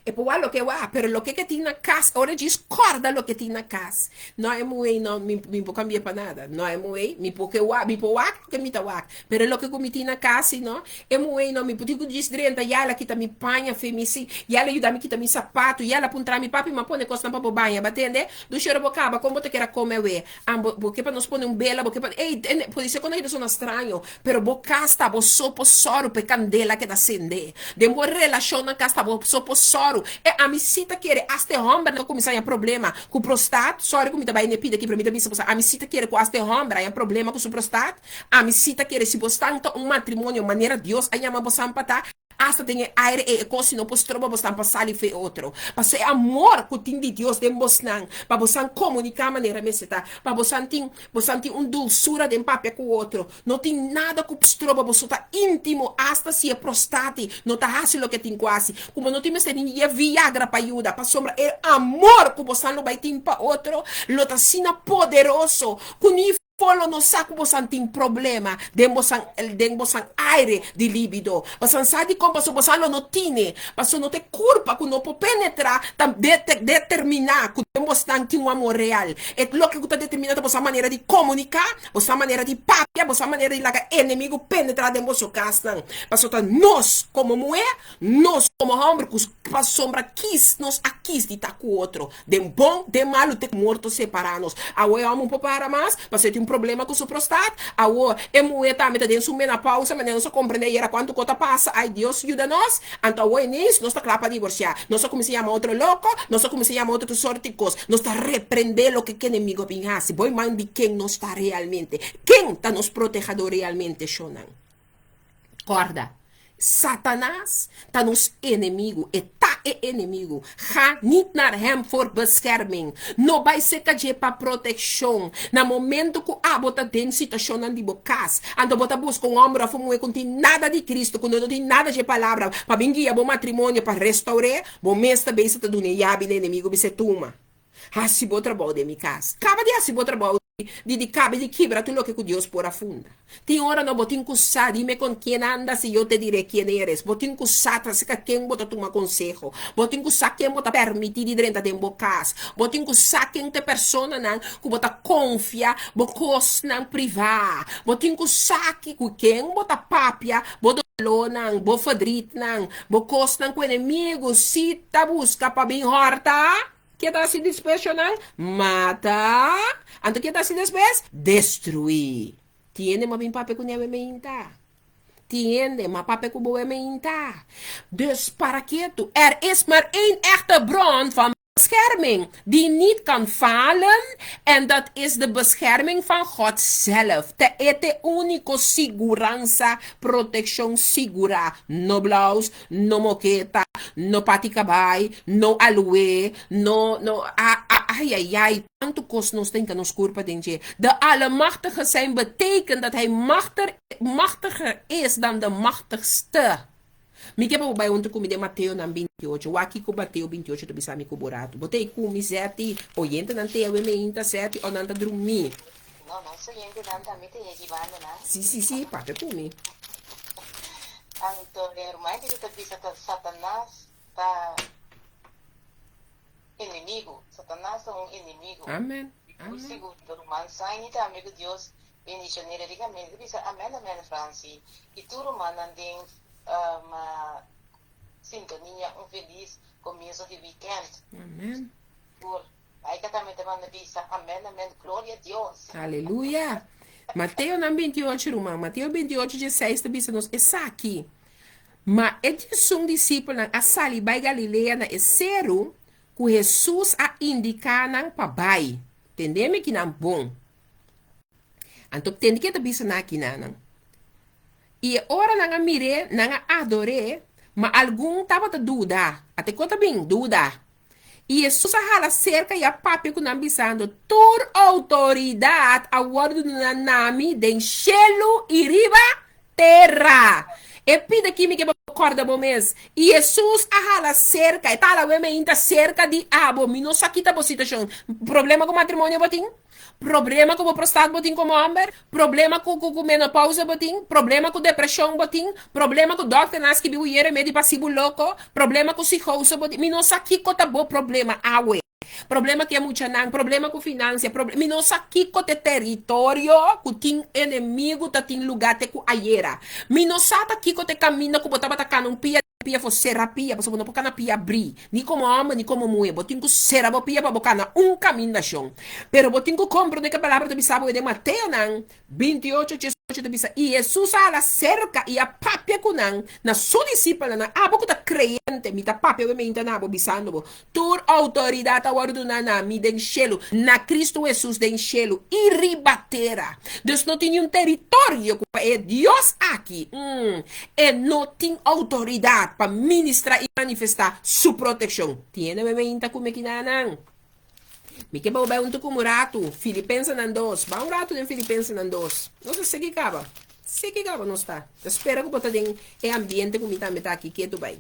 e por wak loke wak pero loke ke tin na kas ora djis kòrda loke tin na kas no e muhé no mi mi por kambia pa nada no e muhé mi por ke wak mi por wak loke mi ta wak pero loke ku mi tin na kas si no e muhé no mi por tin ku djis drenta ya el a kita mi paña fe mi si ya el a yuda mi kita mi sapatu ya el a puntra mi papi mi a pone kosnan pa bo baña bo a tende dushi ora bo kaba kon bo ta kere a kome awe An bo, bo ke pa nos pone un bela, bo ke pa, ey, tende, podise kon ta sona straño, pero bo kas ta bo so por sòru pa e kandela keda sende. Den bo relashonnan kas ta bo so por sòru. E ami si ta kere, asta e hòmbernan ta kuminsá haña problema ku prostat, sòri ku mi ta bai n'e pida aki, pero mi ta bisa boso, ami si ta kere ku asta e hòmber haña problema ku su prostat, ami si ta kere si bo stan ta un matrimonio manera Dios a yama bosan pa ta, Asta den e aire ei e kos si no por stroba bosnan pa sali fe otro. Pasobra e amor ku tin di Dios den bosnan, pa bosan komuniká manera mester ta, pa bosan tin bosan tin un dulsura den papia ku otro. No tin nada ku por stroba boso ta íntimo asta si e prostati no ta hasi loke tin ku hasi. Ku bo no tin mester ni e viagra pa yuda, pasobra e amor ku bosan lo bai tin pa otro lo ta asina poderoso ku ni Polo no sa ku bosan tin problema den bosan den bosan aire di libido. Bosan sa dikon paso bosan lo no tine, paso no ta e kurpa ku no por penetra ta determina ku den bosnan tin un amor real. E loke ku ta determina ta bosan manera di komunika, bosan manera di papia, bosan manera di laga enemigu penetra den boso kasnan. Paso ta nos komo muhé, nos komo hòmber ku pasobra kis nos a kis di ta ku otro. Den bon, den malu te morto separá nos. Awor e hòmber un por para mas, pasobra e tin un problema ku su prostat. Awor e muhé tambe ta den su menopausa, manera nos a komprendé ayera kuantu kos ta pasa, ai Dios yuda nos. Anto awor ineens nos ta kla pa divorsiá. Nos a kuminsá yama otro loko, nos a kuminsá yama otro tur sort di kos. Nos ta reprendé loke ku enemigu a bin hasi. Bo man di ken nos ta realmente? Ken ta nos protehador realmente, shonnan? Kòrda, Satanas ta nos enemigu, e ta e enemigu. Ga niet naar hem voor bescherming. No bai serka dje pa protekshon. Na momento ku abo ta den situashonnan di bo kas, anto bo ta buska un hòmber òf un muhé ku no tin nada di Kristu, ku no tin nada dje Palabra, pa bin guia bo matrimonio, pa restour'é, bo mes ta bezig ta duna e yabi na enemigu, bis'é, Tuma. Hasi bo trabou den mi kas. Kaba di hasi bo trabou di di kaba di kibra tur loke ku Dios por a funda. Tin ora no bo tin ku sa, dime kon kien andas i yo te diré kien eres. Bo tin ku sa aserka ken bo ta tuma konseho. Bo tin ku sa ken bo ta permití di drenta den bo kas. Bo tin ku sa ken ta e personanan ku bo ta konfia bo kosnan privá. Bo tin ku sa ki ku ken bo ta papia bo dolónan, bo ferdrietnan, bo kosnan ku enemigu si ta buska pa bin hòrta. Ke ta hasi despues, shonnan? Mata. Anto ke ta hasi despues? Destruí. Tin hende m'a bin papia ku newe meinta. Tin hende m'a papia ku bowe meinta. Dus para ketu. Er is maar één echte bron van bescherming die niet kan falen en dat is de bescherming van God zelf. Ta e t'e úniko siguransa, protekshon sigurá. No blous, no moketa, no pati kabai, no aloe, no, no, a, a, ai, ai, ai, tantu kos nos ta hinka nos kurpa den dje. De Allemachtige zijn betekent dat Hij machter, machtiger is dan de machtigste. Mi ke pa bo bai huntu ku mi den Mateonan 28. Wak kiko Mateo 28 ta bisa mi ku bo ratu. Bo ta ei ku mi seti, oyentenan te awe meinta seti o nan ta drumí. No, nos oyentenan tambe ta ei aki banda nan. Si, si, si, papia ku mi. Anto e ruman di ta bisa ta Satanas ta enemigo. Satanas ta un enemigo. Amen. Amen. Sigur ruman Saini tambe ku Dios bendicion'é rikamente. Ta bisa amen amen Franci i tur rumannan den sintonia un felis komienso di weekend. Amen. Tur. Aika tambe ta manda bisa, Amen, amen, gloria a Dios. Aleluya. Mateonan 28, ruman. Mateo 28, 16 ta bisa nos esaki. Ma e 11 disipelnan a sali bai Galilea na e seru ku Hesus a indiká nan pa bai. Tende mi kinan bon. Anto tende ke ta bisa nan akinanan. I e ora nan a mir'é, nan a ador'é, ma algun tabata duda. Ate kon ta bin duda? I Hesus a hala serka i a papia ku nan bisando, Tur outoridat a wòrdu duná na mi den shelu i riba tera. E pida ki mi ke bo kòrda bo mes. I Hesus a hala serka, e ta hala weme ainda serka di abo. Mi no sa kita bo situashon. Problema ku matrimonio bo tin? Problema ku bo prostat bo tin komo hòmber? Problema ku ku menopausa bo tin? Problema ku depreshon bo tin? Problema ku dòkternan a skibi bo yere medi pa hasi bo loko? Problema ku sikousa bo tin? Mi no sa kiko ta bo problema awe. Problema ku e muchanan, problema ku finansia, proble mi no sa kiko ta e teritorio ku tin enemigu ta tin lugá te ku ayera. Mi no sa ta kiko ta e kaminda ku bo tabata kana un pia pia for sera pia pasobra bo no por kana pia abrí ni komo hòmber ni komo muhé. Bo tin ku sera bo pia pa bo kana un kamindashon. Pero bo tin ku komprondé ku e palabra ta bisa bo den Mateonan 28, 18 ta bisa, I Hesus a hala serka i a papia ku nan, na su disipelnan, na abo ku ta kreyente, mi ta papia awe meinta na abo, bisando bo, Tur outoridat a wòrdu duná na mi den shelu, na Kristu Hesus den shelu i riba tera. Dus no tin niun teritorio ku pa e Dios aki, mm, e no tin outoridat pa ministrá i manifestá su protekshon. Tiene awe meinta ku mi kinanan. Mi ke bou bai huntu ku un ratu. Filipensenan 2. Ba un ratu den Filipensenan 2. Nos ta seki kaba. Seki kaba nos ta. Ta spera ku bo ta den e ambiente ku mi tambe ta aki ketu bai.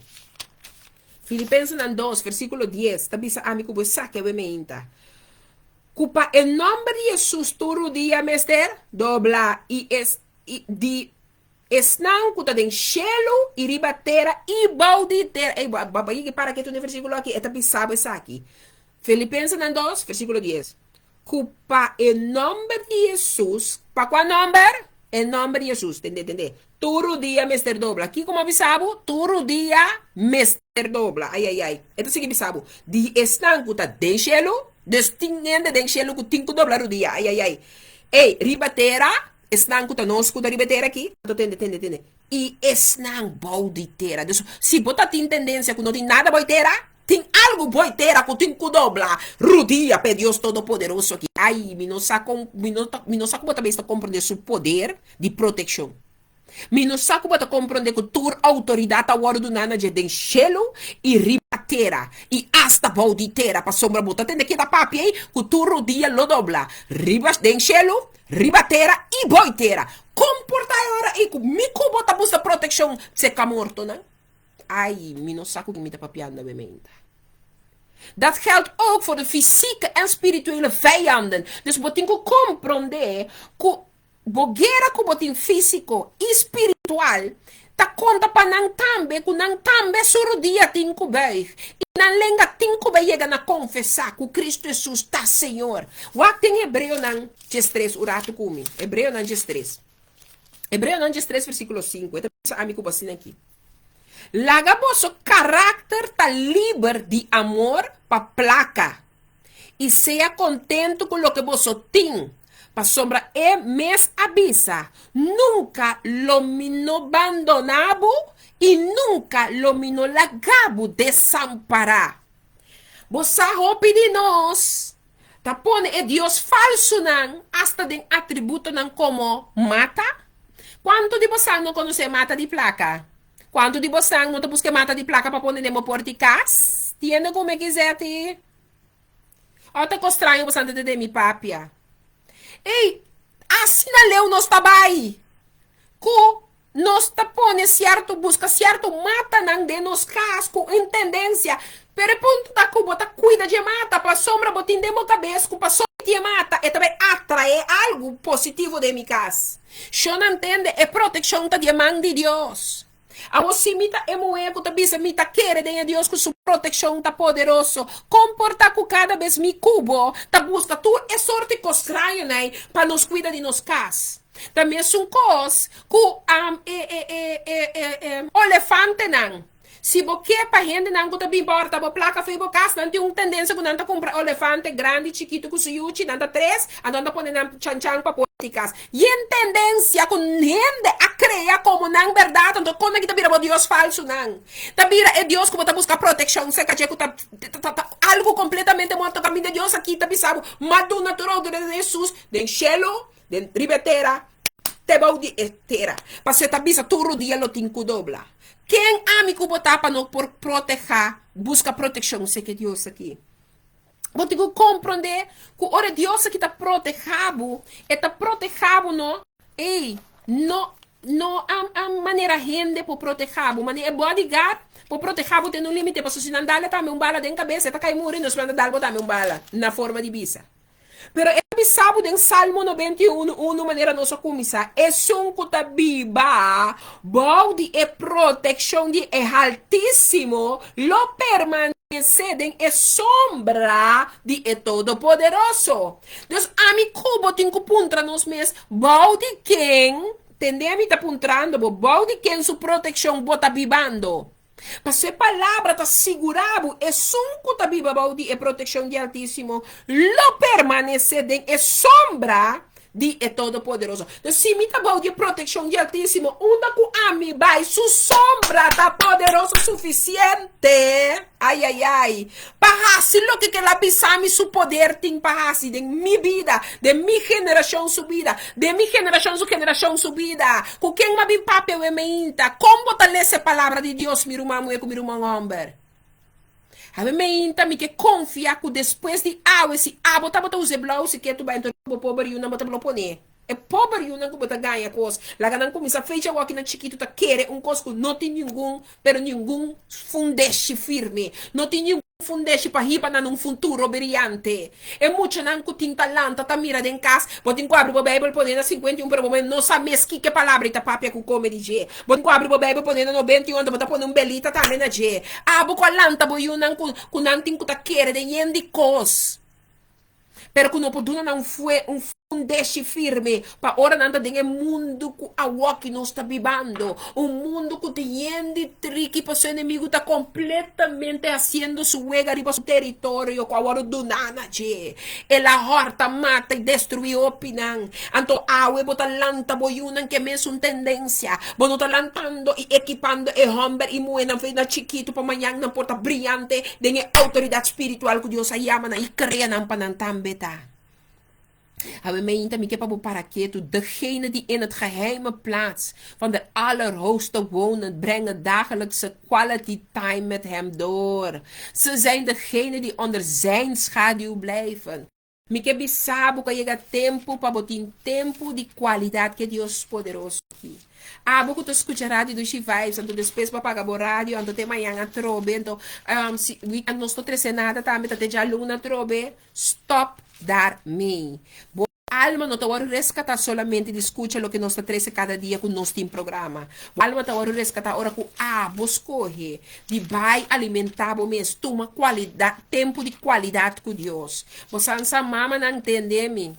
Filipensenan 2, versíkulo 10 ta bisa ami ku bo esaki awe meinta. Ku pa e nòmber di Hesus tur rudia mester dobla i es i di Esnan ku ta den shelu i riba tera i bou di tera. Ey, bo a yega para ketu den e versíkulo aki, e ta bisa bo esaki. Filipensenan 2, versíkulo 10. Ku pa e nòmber di Hesus, pa kua nòmber? E nòmber di Hesus, tende, tende. Tur rudia mester dobla. Kiko mi a bisa bo? Tur rudia mester dobla. Ai, ai, ai. E ta sigui bisa bo, di esnan ku ta den shelu, dus tin hende den shelu ku tin ku dobla rudia. Ai, ai, ai. Ey, riba tera, Esnan ku ta nos ku ta riba e tera aki, anto tende, tende, tende, i esnan bou di tera. Dus, si bo ta tin tendensia ku no tin nada bou e tera, tin algu bou e tera ku tin ku dobla rudia pa e Dios Todopoderoso aki. Ai, mi no sa kon, mi no ta, mi no sa ku bo ta mester komprondé su poder di protekshon. Mi no sa ku bo ta komprondé ku tur outoridat ta wòrdu duná na dje den shelu i riba tera i asta bou di tera, pasobra bo ta tende keda papia ei ku tur rudia lo dobla riba den shelu, riba tera i bou tera. Kon por ta e ora ei ku mi ku bo ta buska protekshon seka mortonan? Ai, mi no sa ku mi ta papiando awe meinta. Dat geldt ook voor de fysieke en spirituele vijanden. Dus bo tin ku komprondé ku Bo guera ku bo tin físiko i spiritual ta konta pa nan tambe ku nan tambe su rudia tin ku buig i nan lenga tin ku bai yega na konfesá ku Kristu Hesus ta Señor. Wak den Hebreonan 13 un ratu ku mi. Hebreonan 13. Hebreonan 13 versíkulo 5 e ta bisa ami ku bo asina aki, Laga boso karakter ta liber di amor pa plaka. I sea kontentu ku loke boso tin, pasobra e mes a bisa, Nunka lo mi no bandoná bo i nunka lo mi no laga bo desampará. Bo sa hopi di nos ta pone e dios falsunan asta den atributonan komo mata. Kuantu di bosan no konosé mata di plaka? Kuantu di bosan no ta buska e mata di plaka pa pone den bo porta di kas? Tiende ku mi kizeti? Ora ta kos straño bosan ta tende mi papia. Ey, asina leu nos ta bai ku nos ta pone sierto, buska sierto matanan den nos kas ku un tendensia. Pero e punto ta ku bo ta kuida dje mata pasobra bo tin den bo kabes ku pasobra mi tin e mata e ta bai atrae algu positivo den mi kas. Shon tende, e protekshon ta di e man di Dios. Awor si mi ta e muhé ku ta bisa mi ta kere den e Dios ku su protekshon ta poderoso, kon por ta ku kada bes mi ku bo ta buska tur e sorti kos strañonan ei pa nos kuida di nos kas? Ta mesun kos ku e olefantenan. Si bo ke pa hendenan ku ta bin pa hòrta bo plaka for bo kas, nan tin un tendensia ku nan ta kumpra olefante grandi chikitu ku su yuchi, nan ta tres, anto nan ta pone nan chanchan pa por di kas. Yen tendensia ku hende a krea komo nan bèrdat, anto kon nan ki ta bira bo dios falsunan? Ta bira e dios ku bo ta buska protekshon serka dje ku ta ta algu kompletamente morto kaminda Dios aki ta bisa bo, M'a duna tur outoridat den Hesus den shelu, den riba e tera, te bou di e tera. Pasobra e ta bisa tur rudia lo tin ku dobla. Ken ami ku bo ta pa no por protehá, buska protekshon serka e Dios aki? Bo tin ku komprondé ku ora e Dios aki ta protehá bo, e ta protehá bo no, ey, no, no a manera hende por protehá bo, manera e bodyguard por protehá bo te na un límite, pasobra si nan dal e tambe un bala den kabes, e ta kai muri, nos manda dal bo tambe un bala, na forma di bisa. Pero e ta bisa bo den Salmo 91, unu manera nos a kuminsá, Esun ku ta biba bou di e protekshon di e Haltísimo lo permanesé den e sombra di e Todopoderoso. Dus ami ku bo tin ku puntra nos mes, Bou di ken, tende ami ta puntrando bo, bou di ken su protekshon bo ta bibando? Pasobra e palabra ta sigurá bo, esun ku ta biba bou di e protekshon di Altísimo lo permanesé den e sombra di e Todopoderoso. Entonces, si mi ta bou di e protekshon di Altísimo, unda ku ami bai, su sombra ta poderoso sufisiente, ai, ai, ai, pa hasi loke ku el a bisa mi su poder tin pa hasi den mi bida, den mi generashon su bida, den mi generashon su generashon su bida. Ku ken m'a bin papia we meinta? Kon bo ta lesa e palabra di Dios, mi ruman muhé ku mi ruman hòmber? Awe meinta mi ke konfia ku despues di awe si abo tabata usa e blou si ke tu bai anto bo pober yunan bo ta blo pone. E pober yunan ku bo ta gaña kos, laga nan kuminsá fecha awor ki nan chikitu ta kere un kos ku no tin ningun pero ningun fundeshi firme, no tin ningun fundeshi pa hiba nan un futuro briyante. E muchanan ku tin talanta ta mira den kas, bo tin ku abri bo Beibel pone na 51 pero bo no sa mes kiko e palabra ei ta papia ku kome di dje. Bo tin ku abri bo Beibel pone na 91 anto bo ta pone un belita tambe na dje. Abo ku a lanta bo yunan ku ku nan tin ku ta kere den yen di kos. Pero ku no por duna nan un fundeshi firme pa ora nan ta den e mundu ku awoki nos ta bibando, un mundu ku tin yen di triki pasobra e enemigu ta kompletamente hasiendo su wega riba su teritorio ku a wòrdu duná na dje. El a hòrta, mata i destruí hopinan. Anto awe bo ta lanta bo yunan ku e mesun tendensia. Bo no ta lantando i ekipando e hòmber i muhénan for na chikitu pa mañan nan por ta briante den e outoridat spiritual ku Dios a yama nan i krea nan pa nan tambe ta. Awe meinta mi ke pa bo para ketu, Degene die in het geheime plaats van de Allerhoogste wonen, brengen dagelijkse quality time met Hem door. Ze zijn degene die onder Zijn schaduw blijven. Mi ke bisa bo ku a yega tempu pa bo tin tempu di kualidat ke Dios poderoso aki. Abo ku ta skucha Radio Dushi Vibes anto despues bo a paga bo radio anto te mañan atrobe anto si weekend nos no trese nada tambe ta te djaluna atrobe stop daar mee. Bo alma no ta wòrdu reskatá solamente di skucha loke nos ta trese kada dia ku nos tin programa. Bo alma ta wòrdu reskatá ora ku abo skohe di bai alimentá bo mes, tuma kualidat, tempu di kualidat ku Dios. Bo san sa mamanan tende mi.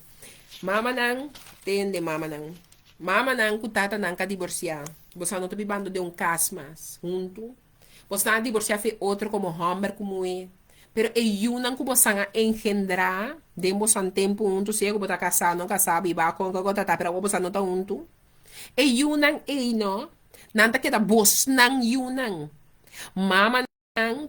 Mamanan tende mamanan. Mamanan ku tatanan ka diborsiá. Bo sa no ta bibando den un kas mas huntu. Bo san a diborsiá fe otro komo hòmber ku muhé. Pero e yunan ku bo san a engendrá den bo san tempu huntu, sea ku bo ta kasá, no kasá, bibá kon ku ta ta, pero awor bo san no ta huntu. E yunan ei no, nan ta keda bosnan yunan. Mamanan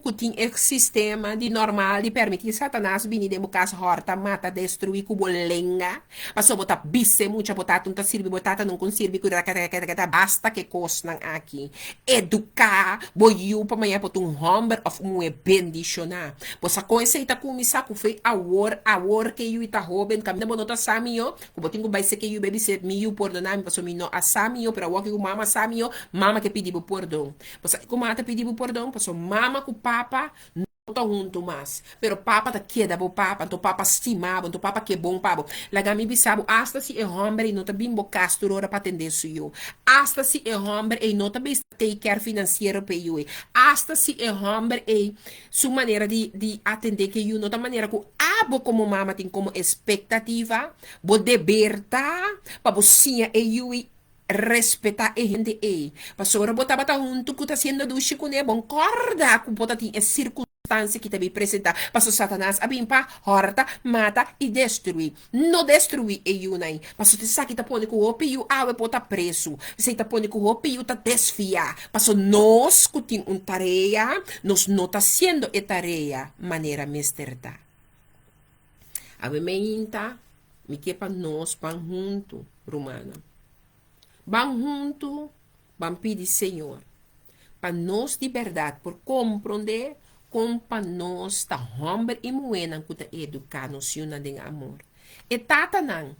ku tin e sistema di normal di permití Satanas bini den bo kas hòrta, mata, destruí ku bo lenga, pasobra bo ta bis'é mucha, bo tata no ta sirbi, bo tata no kon sirbi ku rakatarakata, basta ku e kosnan aki. Eduká bo yu pa mañana por ta un hòmber òf un muhé bendishoná. Bo sa kon esei ta kuminsá? Ku fe awor, awor ku e yu ta hóben, kaminda bo no ta sa mihó, ku bo tin ku bai seka e yu bai bis'é, Mi yu, pordoná mi pasobra mi no a sa mihó, pero awor ku mama sa mihó, mama ke pidi bo pordon. Bo sa kiko mama ta pidi bo pordon? Pasobra mama ku papa no ta huntu mas, pero papa ta keda bo papa, anto papa stima bo, anto papa ke bon pa bo. Laga mi bisa bo, asta si e hòmber ei no ta bin bo kas tur ora pa atendé su yu, asta si e hòmber ei no ta bisa take care finansiero pa e yu ei, asta si e hòmber ei su manera di di atendé ku e yu no ta manera ku abo komo mama tin komo espektativa, bo deber ta pa bo siña e yu ei. Respetá e hende ei. Pasobra bo tabata huntu ku ta hasiendo dushi kuné, bon kòrda ku bo ta tin e sirkunstansia ki ta bin presentá, pasobra Satanas a bin pa hòrta, mata i destruí. No destruí e yunan ei, pasobra esaki ta pone ku hopi yu awe por ta presu. Esei ta pone ku hopi yu ta desviá, pasobra nos ku tin un tarea, nos no ta hasiendo e tarea manera mester ta. Awe meinta mi ke pa nos ban huntu, rumannan. Ban huntu, ban pidi Señor pa nos di bèrdat por komprondé kon pa nos ta hòmber i muhénan ku ta eduká nos yunan den amor. E tatanan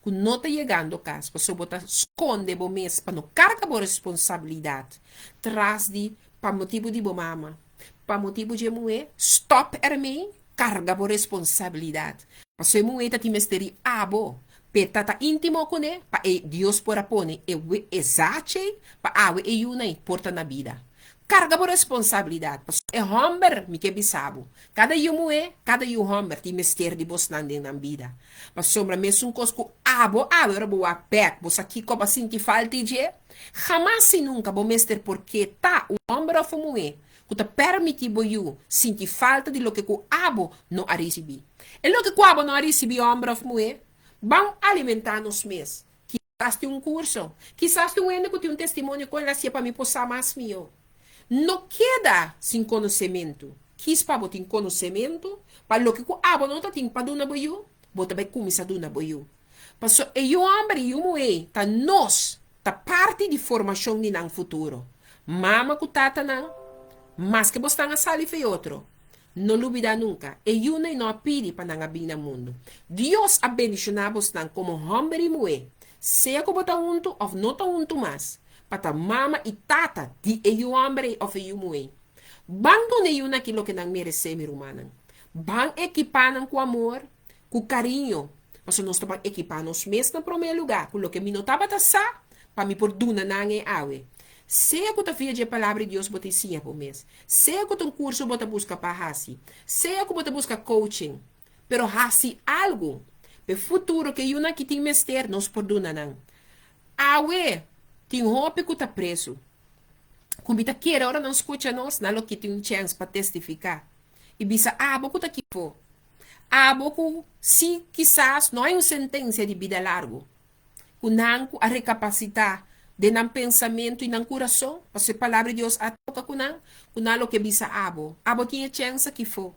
ku no ta yegando kas pasobra bo ta skonde bo mes pa no karga bo responsabilidat tras di pa motibu di bo mama, pa motibu dje muhé, stòp ermee, karga bo responsabilidat. Pasobra e muhé ta tin mester di abo, p'e ta ta íntimo kuné, pa e Dios por a pone e e zachi ei, pa awe e yunan ei por ta na bida. Karga bo responsabilidat, pasobra e hòmber, mi ke bisa bo, kada yu muhé, kada yu hòmber tin mester di bosnan den nan bida. Pasobra mesun kos ku abo awe ora bo wak bèk, bo sa kiko bo a sinti falta di dje? Hamas i nunka bo mester por ke ta un hòmber òf un muhé ku ta pèrmití bo yu sinti falta di loke ku abo no a risibí. E loke ku abo no a risibí, hòmber òf muhé, ban alimentá nos mes. Kisas tin un kurso. Kisas tin un hende ku tin un testimonio kon el a hasié pa mi por sa mas mihó. No keda sin konosementu. Kis pa bo tin konosementu pa loke ku abo no ta tin pa duna bo yu, bo ta bai kuminsá duna bo yu. Pasobra e yu hòmber i yu muhé ta nos, ta parti di formashon di nan futuro. Mama ku tatanan, maske bo stan a sali fei otro, no lubidá nunka, e yunan no a pidi pa nan a bin na mundu. Dios a bendishoná bosnan komo hòmber i muhé, sea ku bo ta huntu òf no ta huntu mas, pa ta mama i tata di e yu hòmber ei òf e yu muhé. Ban duna e yunan aki loke nan meresé, mi rumannan. Ban ekipá nan ku amor, Ku kariño, pasobra nos ta ban ekipá nos mes na promé lugá ku loke mi no tabata sa pa mi por duna nan e awe. Sea ku ta via dje Palabra di Dios bo ta siña bo mes, sea ku ta un kurso bo ta buska pa hasi, sea ku bo ta buska coaching, pero hasi algu p'e futuro ku e yunan aki tin mester nos por duna nan. Awe tin hopi ku ta presu ku mi ta kere ora nan skucha nos nan lo kita un chèns pa testifiká i bisa abo ku ta kifó. Abo ku si kisas no hay un sentensia di bida largu, ku nan ku a rekapasitá den nan pensamentu i nan kurason, pasobra e Palabra di Dios a toka ku nan, ku nan lo ke bisa abo, abo tin e chèns akifó,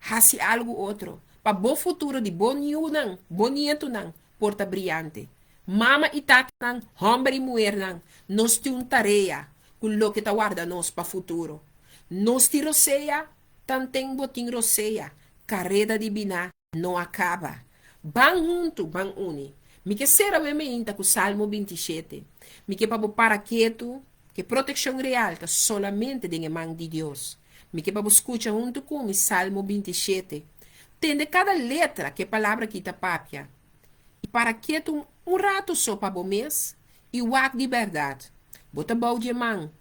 hasi algu otro, pa bo futuro di bo niunan, bo nietunan, por ta briante. Mama i tatanan, hòmber i muhernan, nos tin un tarea ku loke ta warda nos pa futuro. Nos tin rosea Tanten bo tin rosea, kareda di biná no a kaba. Ban huntu, ban uni. Mi ke sera we meinta ku Salmo 27. Mi ke pa bo para ketu, ke protekshon real ta solamente den e man di Dios. Mi ke pa bo skucha huntu ku mi Salmo 27. Tende kada letra ke palabra aki ta papia. I para ketu un ratu so pa bo mes i wak di bèrdat. Bo ta bou dje man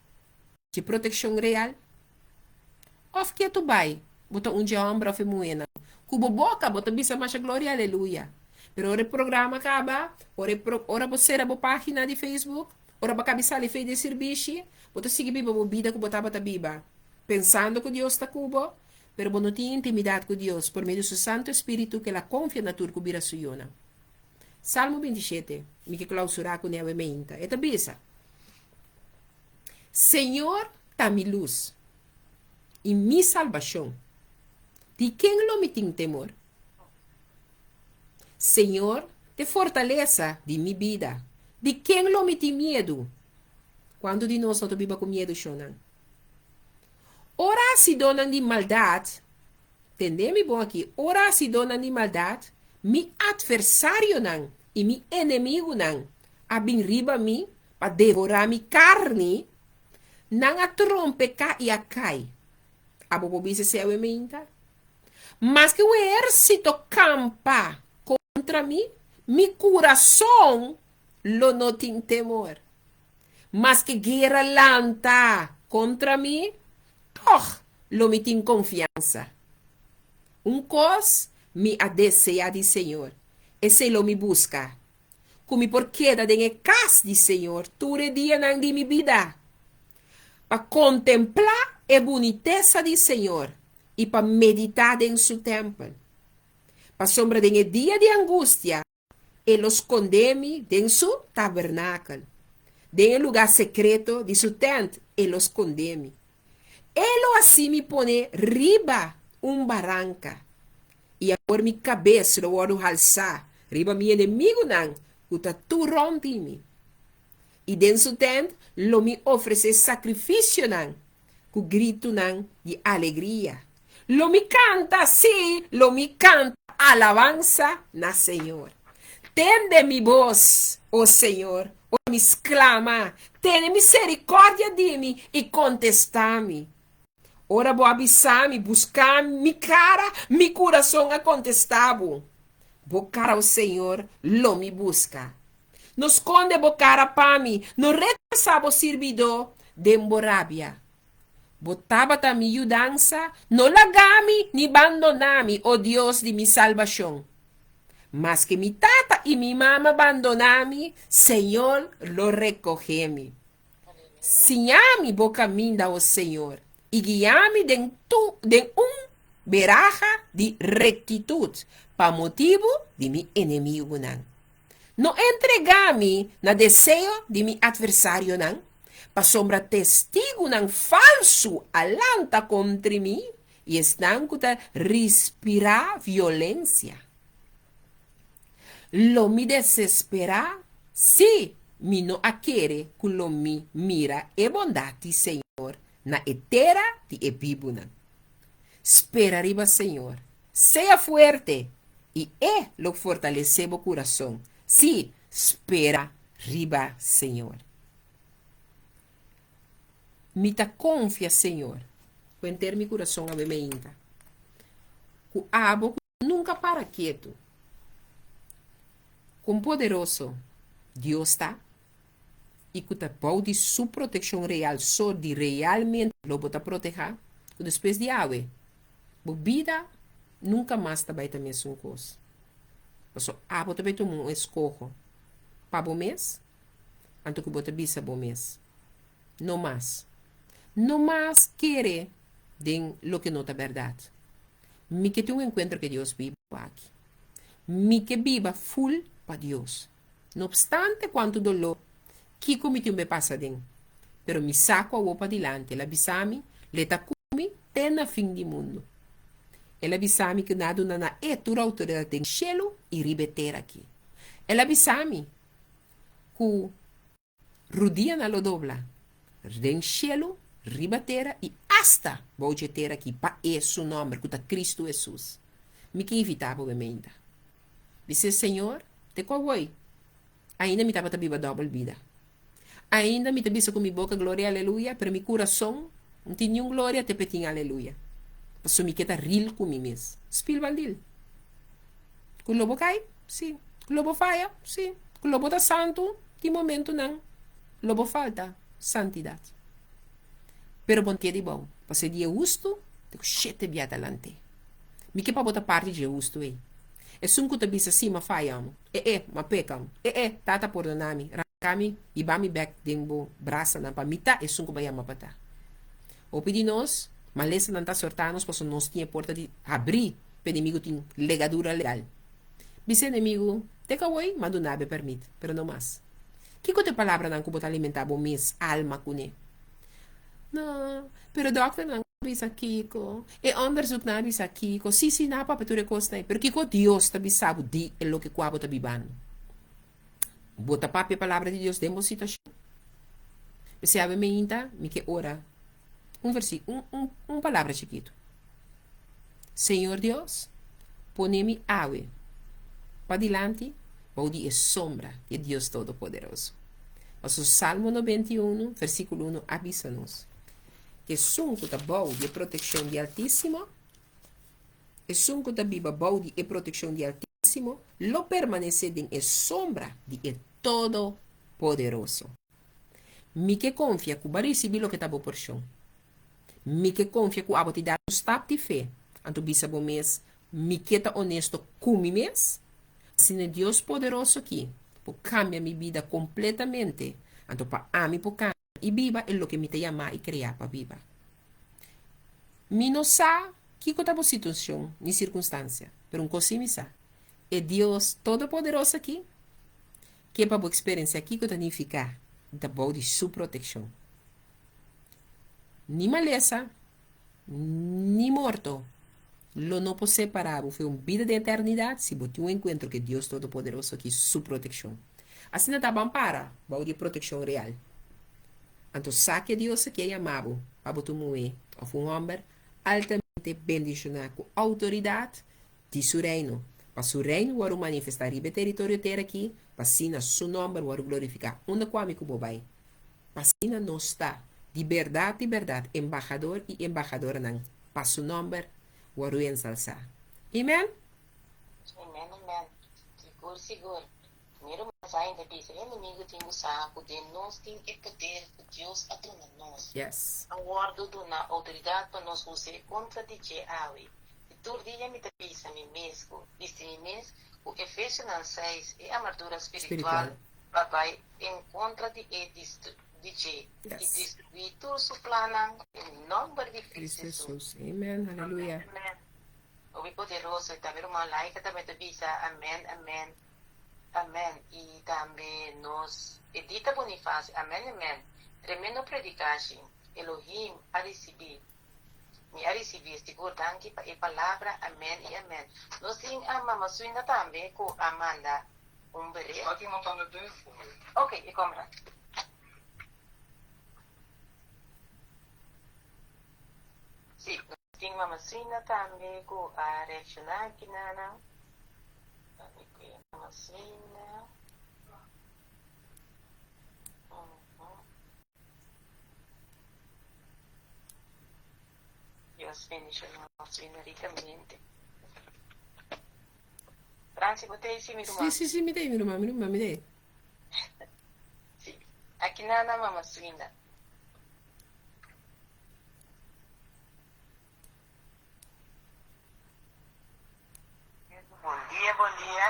Dje protekshon real? Òf ketu bai, bo ta un dje hòmber òf e muhénan. Ku bo boka bo ta bisa masha gloria aleluya. Pero ora e programa kaba, ora e pro, ora bo sera bo página di Facebook, ora bo a kabi sali fei den sirbishi, bo ta sigui biba bo bida ku bo tabata biba, pensando ku Dios ta ku bo, pero bo no tin intimidat ku Dios por medio su Santu Espíritu ku el a konfia na tur ku bira su yunan. Salmo 27, mi ke klausurá kuné awe meinta. E ta bisa. Señor ta mi lus i mi salbashon, di ken lo mi tin temor? Señor t'e fortalesa di mi bida, di ken lo mi tin miedu? Kuantu di nos no ta biba ku miedu, shonnan? Ora hasidónan di maldat, tende mi bon aki, ora hasidónan di maldat, mi atversarionan i mi enemigunan a bin riba mi, Pa devorá mi karni, nan a trompeká i a kai. Abo por bisa esei awe meinta? Maske un ehérsito kampa kontra mi, mi kurason lo no tin temor. Maske guera lanta kontra mi, tòg lo mi tin konfiansa. Un kos mi a deseá di Señor, esei lo mi buska. Ku mi por keda den e kas di Señor tur e dianan di mi bida, pa kontemplá e bunitesa di Señor i pa meditá den su tèmpel. Pasobra den e dia di angustia e lo skondé mi den su tabernakel, den e lugá sekreto di su tènt e lo skondé mi. E lo hasi mi pone riba un baranka, i awor mi kabes lo wòrdu halsá riba mi enemigunan ku ta tur rònt di mi. I den su tènt lo mi ofresé sakrifisionan ku gritunan di alegria. Lo mi kanta, sí, lo mi kanta alabansa na señor. Tende mi bos, o señor, ora mi sklama, tene miserikòrdia di mi i kontestá mi. Ora bo a bisa mi, Buska mi kara, mi kurason a kontestá bo, Bo kara, o señor, lo mi buska. No skonde bo kara pa mi, no rechasá bo sirbidó den bo rabia. Bo tabata mi yudansa, no laga mi ni bandoná mi, o Dios di mi salbashon. Maske mi tata i mi mama bandoná mi, Señor lo rekohé mi. Siña mi bo kaminda, o Señor, i guia mi den tu den un beraha di rektitut pa motibu di mi enemigunan. No entregá mi na deseo di mi atversarionan, pasobra testigunan falsu a lanta kontri mi i esnan ku ta respirá violensia. Lo mi desesperá si mi no a kere ku lo mi mira e bondat di Señor na e tera di e bibunan. Spera riba Señor, sea fuerte, i E lo fortalesé bo kurason. Sí, spera riba Señor. Mi ta konfia Señor ku henter mi kurason awe meinta, ku abo ku nunka para ketu. Kon poderoso Dios ta i ku ta bou di su protekshon real so di realmente lo bo ta protehá, ku despues di awe bo bida nunka mas ta bai ta mesun kos. Pasobra abo ta bai tuma un eskoho pa bo mes, anto ku bo ta bisa bo mes, No mas. No mas kere den loke no ta bèrdat. Mi ke tin un enkuentro ku e Dios bibu aki. Mi ke biba ful pa Dios. No opstante kuantu doló, kiko mi tin be pasa den, pero mi sa ku awor padilanti el a bisa mi, L'e ta ku mi te na fin di mundu. El a bisa mi ku nan a duna na e tur outoridat den shelu i riba e tera aki. El a bisa mi ku rudianan lo dobla den shelu, riba tera i asta bou dje tera aki pa e su nòmber, ku ta Kristu Hesus. Mi ke invitá bo bemeinta. Bis'é, Señor, te ku awoi ainda mi tabata biba dòbel bida. Ainda mi ta bisa ku mi boka gloria aleluya, pero mi kurason no tin niun gloria te p'e tin aleluya. Pasobra mi ke ta ril ku mi mes. Spil bandil. Ku lo bo kai? Sí. Ku lo bo faya? Sí. Ku lo bo ta santu? Tin momentunan lo bo falta santidat. Pero bo no keda ibou, pasobra di e hustu ta ku shete bia ta lant'é. Mi ke pa bo ta parti dje hustu ei. Esun ku ta bisa, Sí, m'a faya amo. E e, m'a peka amo. E e, Tata pordoná mi, ranka mi i ba mi bèk den bo brasanan pa mi ta esun ku bo a yama pa ta. Hopi di nos, malesanan ta sortá nos pasobra nos tin e porta di habrí pa enemigu tin legadura legal. Bisa enemigu, Te ku awoi m'a duna bo e pèrmit, pero no mas. Kiko ta e palabranan ku bo ta alimentá bo mes alma kuné? No, pero dòkternan a bisa kiko, e onderzoeknan a bisa kiko, sí, sí, nan a papia tur e kosnan ei, pero kiko Dios ta bisa bo di e loke kua bo ta bibando? Bo ta papia e palabra di Dios den bo situashon? P'esei awe meinta mi ke ora un versi, un, un, un palabra chikitu. Señor Dios, pone mi awe padilanti bou di e sombra di e Dios Todopoderoso. Pasobra Salmo 91, versíkulo 1 a bisa nos, Esun ku ta bou di e protekshon di Altísimo, esun ku ta biba bou di e protekshon di Altísimo, lo permanesé den e sombra di e Todopoderoso. Mi ke konfia ku bo a risibí loke ta bo porshon. Mi ke konfia ku abo ti dal un stap di fe, anto bisa bo mes, Mi ke ta onesto ku mi mes? Asina e Dios poderoso ki, Por kambia mi bida kompletamente, anto pa ami por kambia i biba e loke mi ta yamá i kreá pa biba. Mi no sa kiko ta bo situashon ni sirkunstansia, pero un kos sí mi sa, e Dios Todopoderoso aki ke pa bo eksperensiá kiko ta nifiká di ta bou di Su protekshon. Ni malesa ni morto lo no por separá bo for un bida den eternidat si bo tin un enkuentro ku e Dios Todopoderoso aki Su protekshon. Asina ta ban para bou di e protekshon real. Anto sa ku e Dios aki a yama bo pa bo ta un muhé òf un hòmber altamente bendishoná ku outoridat di Su Reino, pa Su Reino wòrdu manifestá riba e teritorio tera aki, pa asina Su nòmber wòrdu glorifiká unda ku ami ku bo bai. Pa asina nos ta, di bèrdat di bèrdat, embahador i embahadoranan pa Su nòmber wòrdu ensalsá. Amen! Amen, amen. Sigur, sigur. Mi ruman Zain ta bisa, E enemigu tin ku sa ku den nos tin e poder ku Dios a duna nos. Yes. A wòrdu duna outoridat pa nos us'é kontra di dje awe. I tur dia mi ta bisa mi mes ku, bisti mi mes ku Efesionan seis, e armadura spiritual Spiritual. pa bai en kontra di e di dje i Yes. destruí tur su plannan den nòmber di Cristo Cristo Hesus. Hesus. Amen. Amen, Aleluya. amen. Hopi poderoso. I tambe ruman Laika tambe ta bisa amen, amen, amen. I tambe nos Edita Bonifacio, amen, amen. Tremendo predikashi. Elohim a risibí. Mi a risibí sigur. Danki pa e palabra. Amen i amen. Nos tin a Mama Swinda tambe ku a manda un bericht. Staat iemand aan de deur voor u? Oké, ik kom eraan. Sí, nos tin Mama Swinda tambe ku a reakshoná aki nanan. Mama Swinda. Dios bendiciona nos bien ricamente. Franci, bo t'ei si mi Sí, ruman? sí, sí, mi t'ei, mi ruman, mi ruman, mi t'ei. Sí. Aki na mama Swinda. Bon dia, bon dia.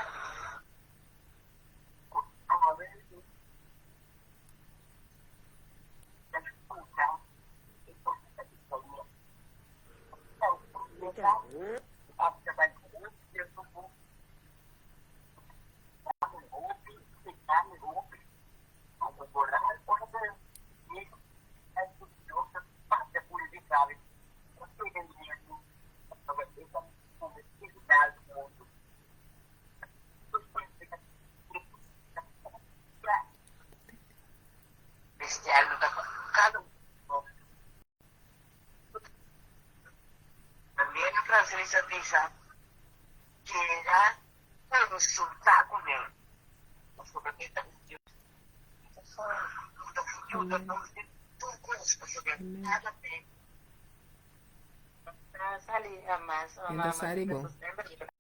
Sali mas Enta mama sali bon.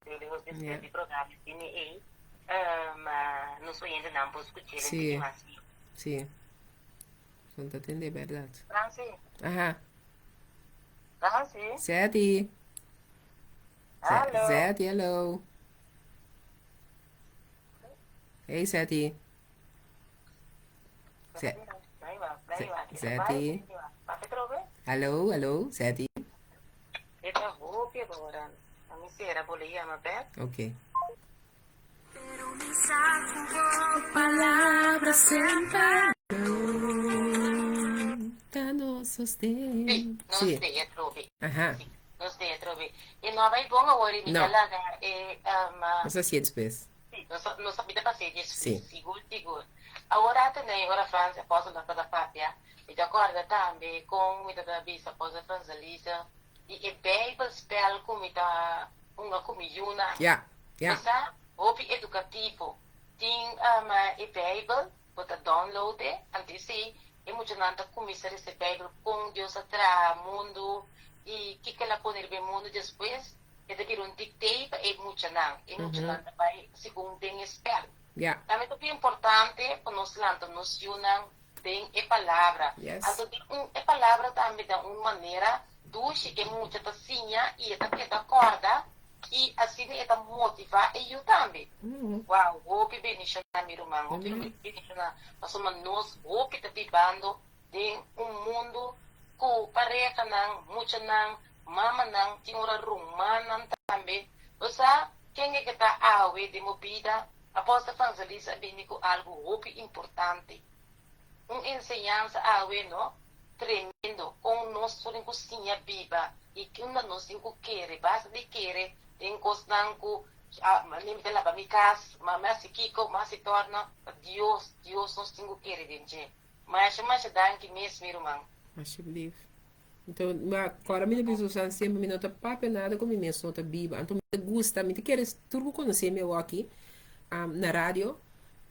Yeah. Yeah. Programa tini ei nos oyentenan por skuch'é Sí. tiki mas bien. Sí. Son ta tende bèrdat. Franci, Aha. Franci, Zeti. Hallo. Zeti, hello. Hey, Zeti. Zeti. Hallo, hallo, Zeti. E ta hopi agora. A mi sera bo lo yama bek. Ok. Pero mi sa ku bo palabra semper Ta nos sosten. Sí, nos Sí. dei atrobe. Aha. Sí, nos dei atrobe. E no a bai bon awor i mi No. ta laga e um, Nos hasié despues. Sí, nos nos a bida pasé despues. Sí. Sigur, sigur. Awor a tene ora Frans Apóstol tabata papia, mi ta kòrda tambe kon mi tabata bisa Apóstol Franzalisa di e Bijbelspel ku mi ta hunga ku mi yunan. Ja, ja. Bo sa, hopi edukativo. Tin e Bijbel, bo ta download e, anto esei e muchanan ta kuminsá lesa e Bijbel kon Dios a traha mundu i kiko el a pone riba e mundu. Despues e ta bira un diktee pa e muchanan. E muchanan ta bai segun den e spel. Ja. Tambe ta bien importante pa nos lanta nos yunan den e palabra. Yes. Anto den un e palabra tambe ta un manera dushi ku e mucha ta siña i e ta keda kòrda. I asina e ta motivá e yu tambe. Wow, hopi bendishoná mi ruman, hopi bendishoná, pasobra nos hopi ta bibando den un mundu ku parehanan, muchanan, mamanan, tin ora rumannan tambe. Bo sa ken e ke ta awe den bo bida? Apòstel Franselisa a bini ku algu hopi importante. Un enseñansa awe, no? Tremendo! Kon nos tur tin ku siña biba i unda nos tin ku kere. Basta di kere den kosnan ku mi ta laba mi kas, mi hasi kiko, mi hasi torna. Ta Dios, Dios nos tin ku kere den dje. Masha masha danki mes mi ruman. Alsjeblieft. Anto, ma kòrda mi ta bisa Susan semper, mi no ta papia nada ku mi mes no ta biba. Anto mi ta gusta, mi ta kere tur ku konosé mi awoki na radio,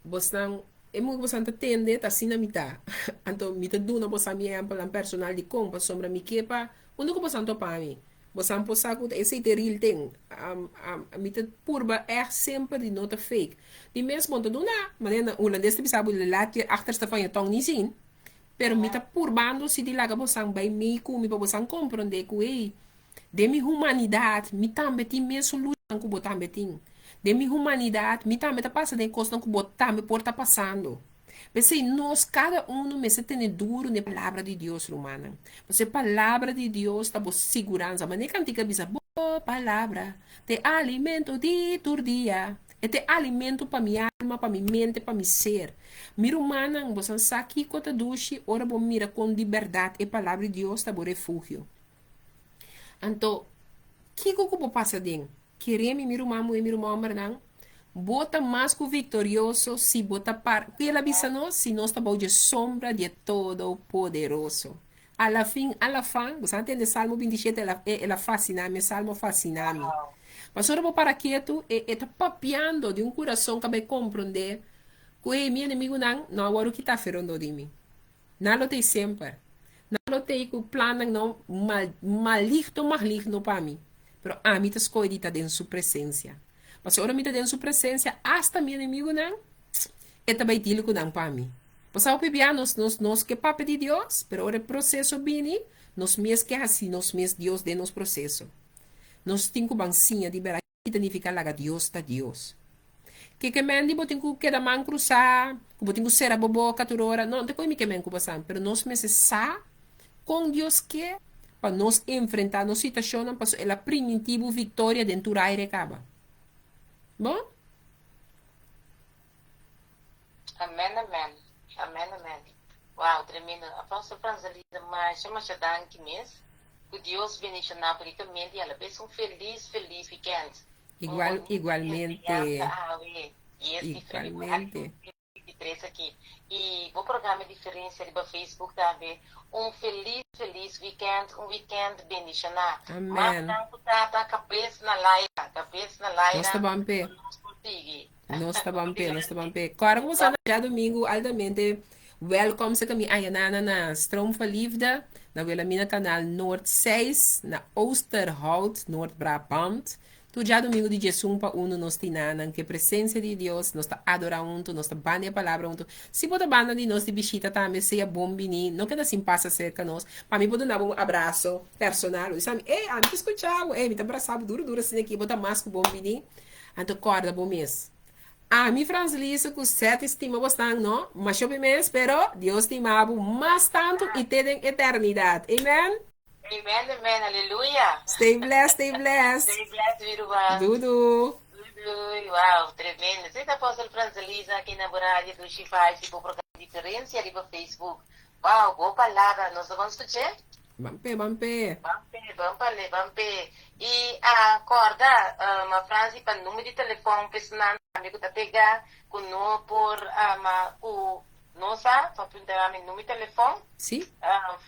bosnan, e modo ku bosan ta tende ta asina mi ta. Anto mi ta duna bosan mi ehèmpelnan personal dikon, pasobra mi ke pa unda ku bosan topa mi, bosan por sa ku ta esei ta e real thing. Mi ta purba ègt semper di no ta fake. Di mes bo no ta duna, manera na hulandes ta bisa bo, laat je achterste van je tong niet zien. Pero mi ta purbando si di laga bosan bai mei ku mi pa bosan komprondé ku ei, den mi humanidat mi tambe tin mesun luchanan ku bo tambe tin. Den mi humanidat mi tambe ta pasa den kosnan ku bo tambe por ta pasando. P'esei nos kada unu mester tene duru na e Palabra di Dios, rumannan. Pasobra e Palabra di Dios ta bo siguransa. Manera e kantika bisa, Bo Palabra ta e alimento di tur dia. E ta e alimento pa mi alma, pa mi mente, pa mi ser. Mi rumannan, bosan sa kiko ta dushi ora bo mira kon di bèrdat e Palabra di Dios ta bo refugio. Anto, kiko ku bo pasa den? Kere mi, mi ruman muhé, mi ruman hòmbernan, bo ta mas ku viktorioso si bo ta par, ku el a bisa nos? Si nos ta bou dje sombra di e Todopoderoso. A la fin, a la fan, bo sa tende Salmo 27, el a, el a fasciná mi, e salmo a fasciná mi. Pasobra bo para ketu, e, e ta papiando di un kurason ku a bai komprondé ku e mi enemigunan no a wòrdu kitá fe rondó di mi. Nan lo t'ei semper. Nan lo t'ei ku plannan no mal, maligno, maligno pa mi. Pero ami ta skohe di ta den su presensia. Pasobra ora mi ta den su presensia, asta mi enemigunan, e ta bai dil ku nan pa mi. Bo sa hopi bia nos nos nos ke papia di Dios, pero ora e proseso bini, nos mes ke hasi nos mes Dios den nos proseso. Nos tin ku ban siña di bera ki ta nifiká laga Dios ta Dios. Ke ke men di bo tin ku keda man krusá, ku bo tin ku sera bo boka tur ora, no, no ta koe mi ke men ku bo sa, pero nos mester sa kon Dios ke pa nos enfrentá nos situashonnan pasobra el a primintí bo viktoria den tur aire kaba. Bo? Amen amen amen amen wow tremendo Apostel Franzelina masha masha danki mes ku Dios bendiciona bo ricamente y alabes un feliz feliz weekend un Igual bonito igualmente enseñanza awe yes di februari igualmente. 2023 aki y bo programa diferencia riba Facebook tambe un feliz feliz weekend un weekend bendiciona mas Amen. tanto tata cabes na laira cabes na Nos laira ta ban p'e. pa nos por sigui. Nos ta ban p'e, nos ta ban p'e. Kòrda ku bo sa djadumingu altamente wèlkòm serka mi ayanana na Stroom van Liefde, na Wilhelmina Kanaal Noord 6, na Oosterhout, Noord-Brabant. Tur djadumingu di diesun pa unu nos tin nanan ku e presensia di Dios, nos ta adorá huntu, nos ta banda e palabra huntu. Si bo ta banda di nos di bishita tambe, sea bon biní, no keda sin pasa serka nos. Pa mi por duna bo un abraso personal, bo bisa mi, Ey, ami ta skucha bo, ey, mi ta brasa bo duru duru asina aki, bo ta mas ku bon biní. Anto kòrda bo mes. Ami Frans Lisa ku Seti stima bosnan no masha hopi mes pero Dios stima bo mas tantu i te den eternidat. Amen. Amen amen aleluya. Stay blessed stay blessed. Stay blessed mi ruman. Dudu. Dudu wow tremendo. Esei ta Apostel Frans Lisa aki na bo radio Dushi Vibes di bo programa Diferencia riba Facebook. Wow bo palabra nos ta bon skuch'é. Ban p'e, ban p'e. Ban p'e, ban pal'e, ban p'e. I a kòrda, ma Fransi pa numero di telefòn personal tambe ku ta pegá ku no por ma ku no sa, pa puntra mi numero di telefòn. Sí.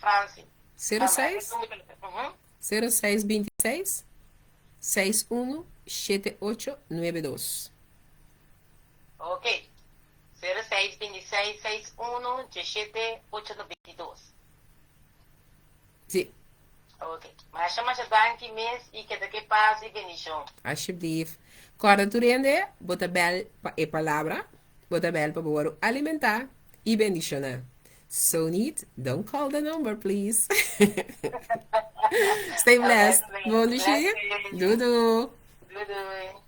Fransi. Sero seis, 06 26, 61, 7 8, 9 2. Ok. 06 26 61 17 8 92. Sí. Ok. Masha masha danki mes y keda ke paz y bendicion. Alsjeblieft. Kòrda tur hende, bo ta bèl pa e palabra, bo ta bèl pa bo wòrdu alimentá i bendishoná. So niet, don't call the number please. Stay blessed. Bon dushi. Doei doei. Doei doei.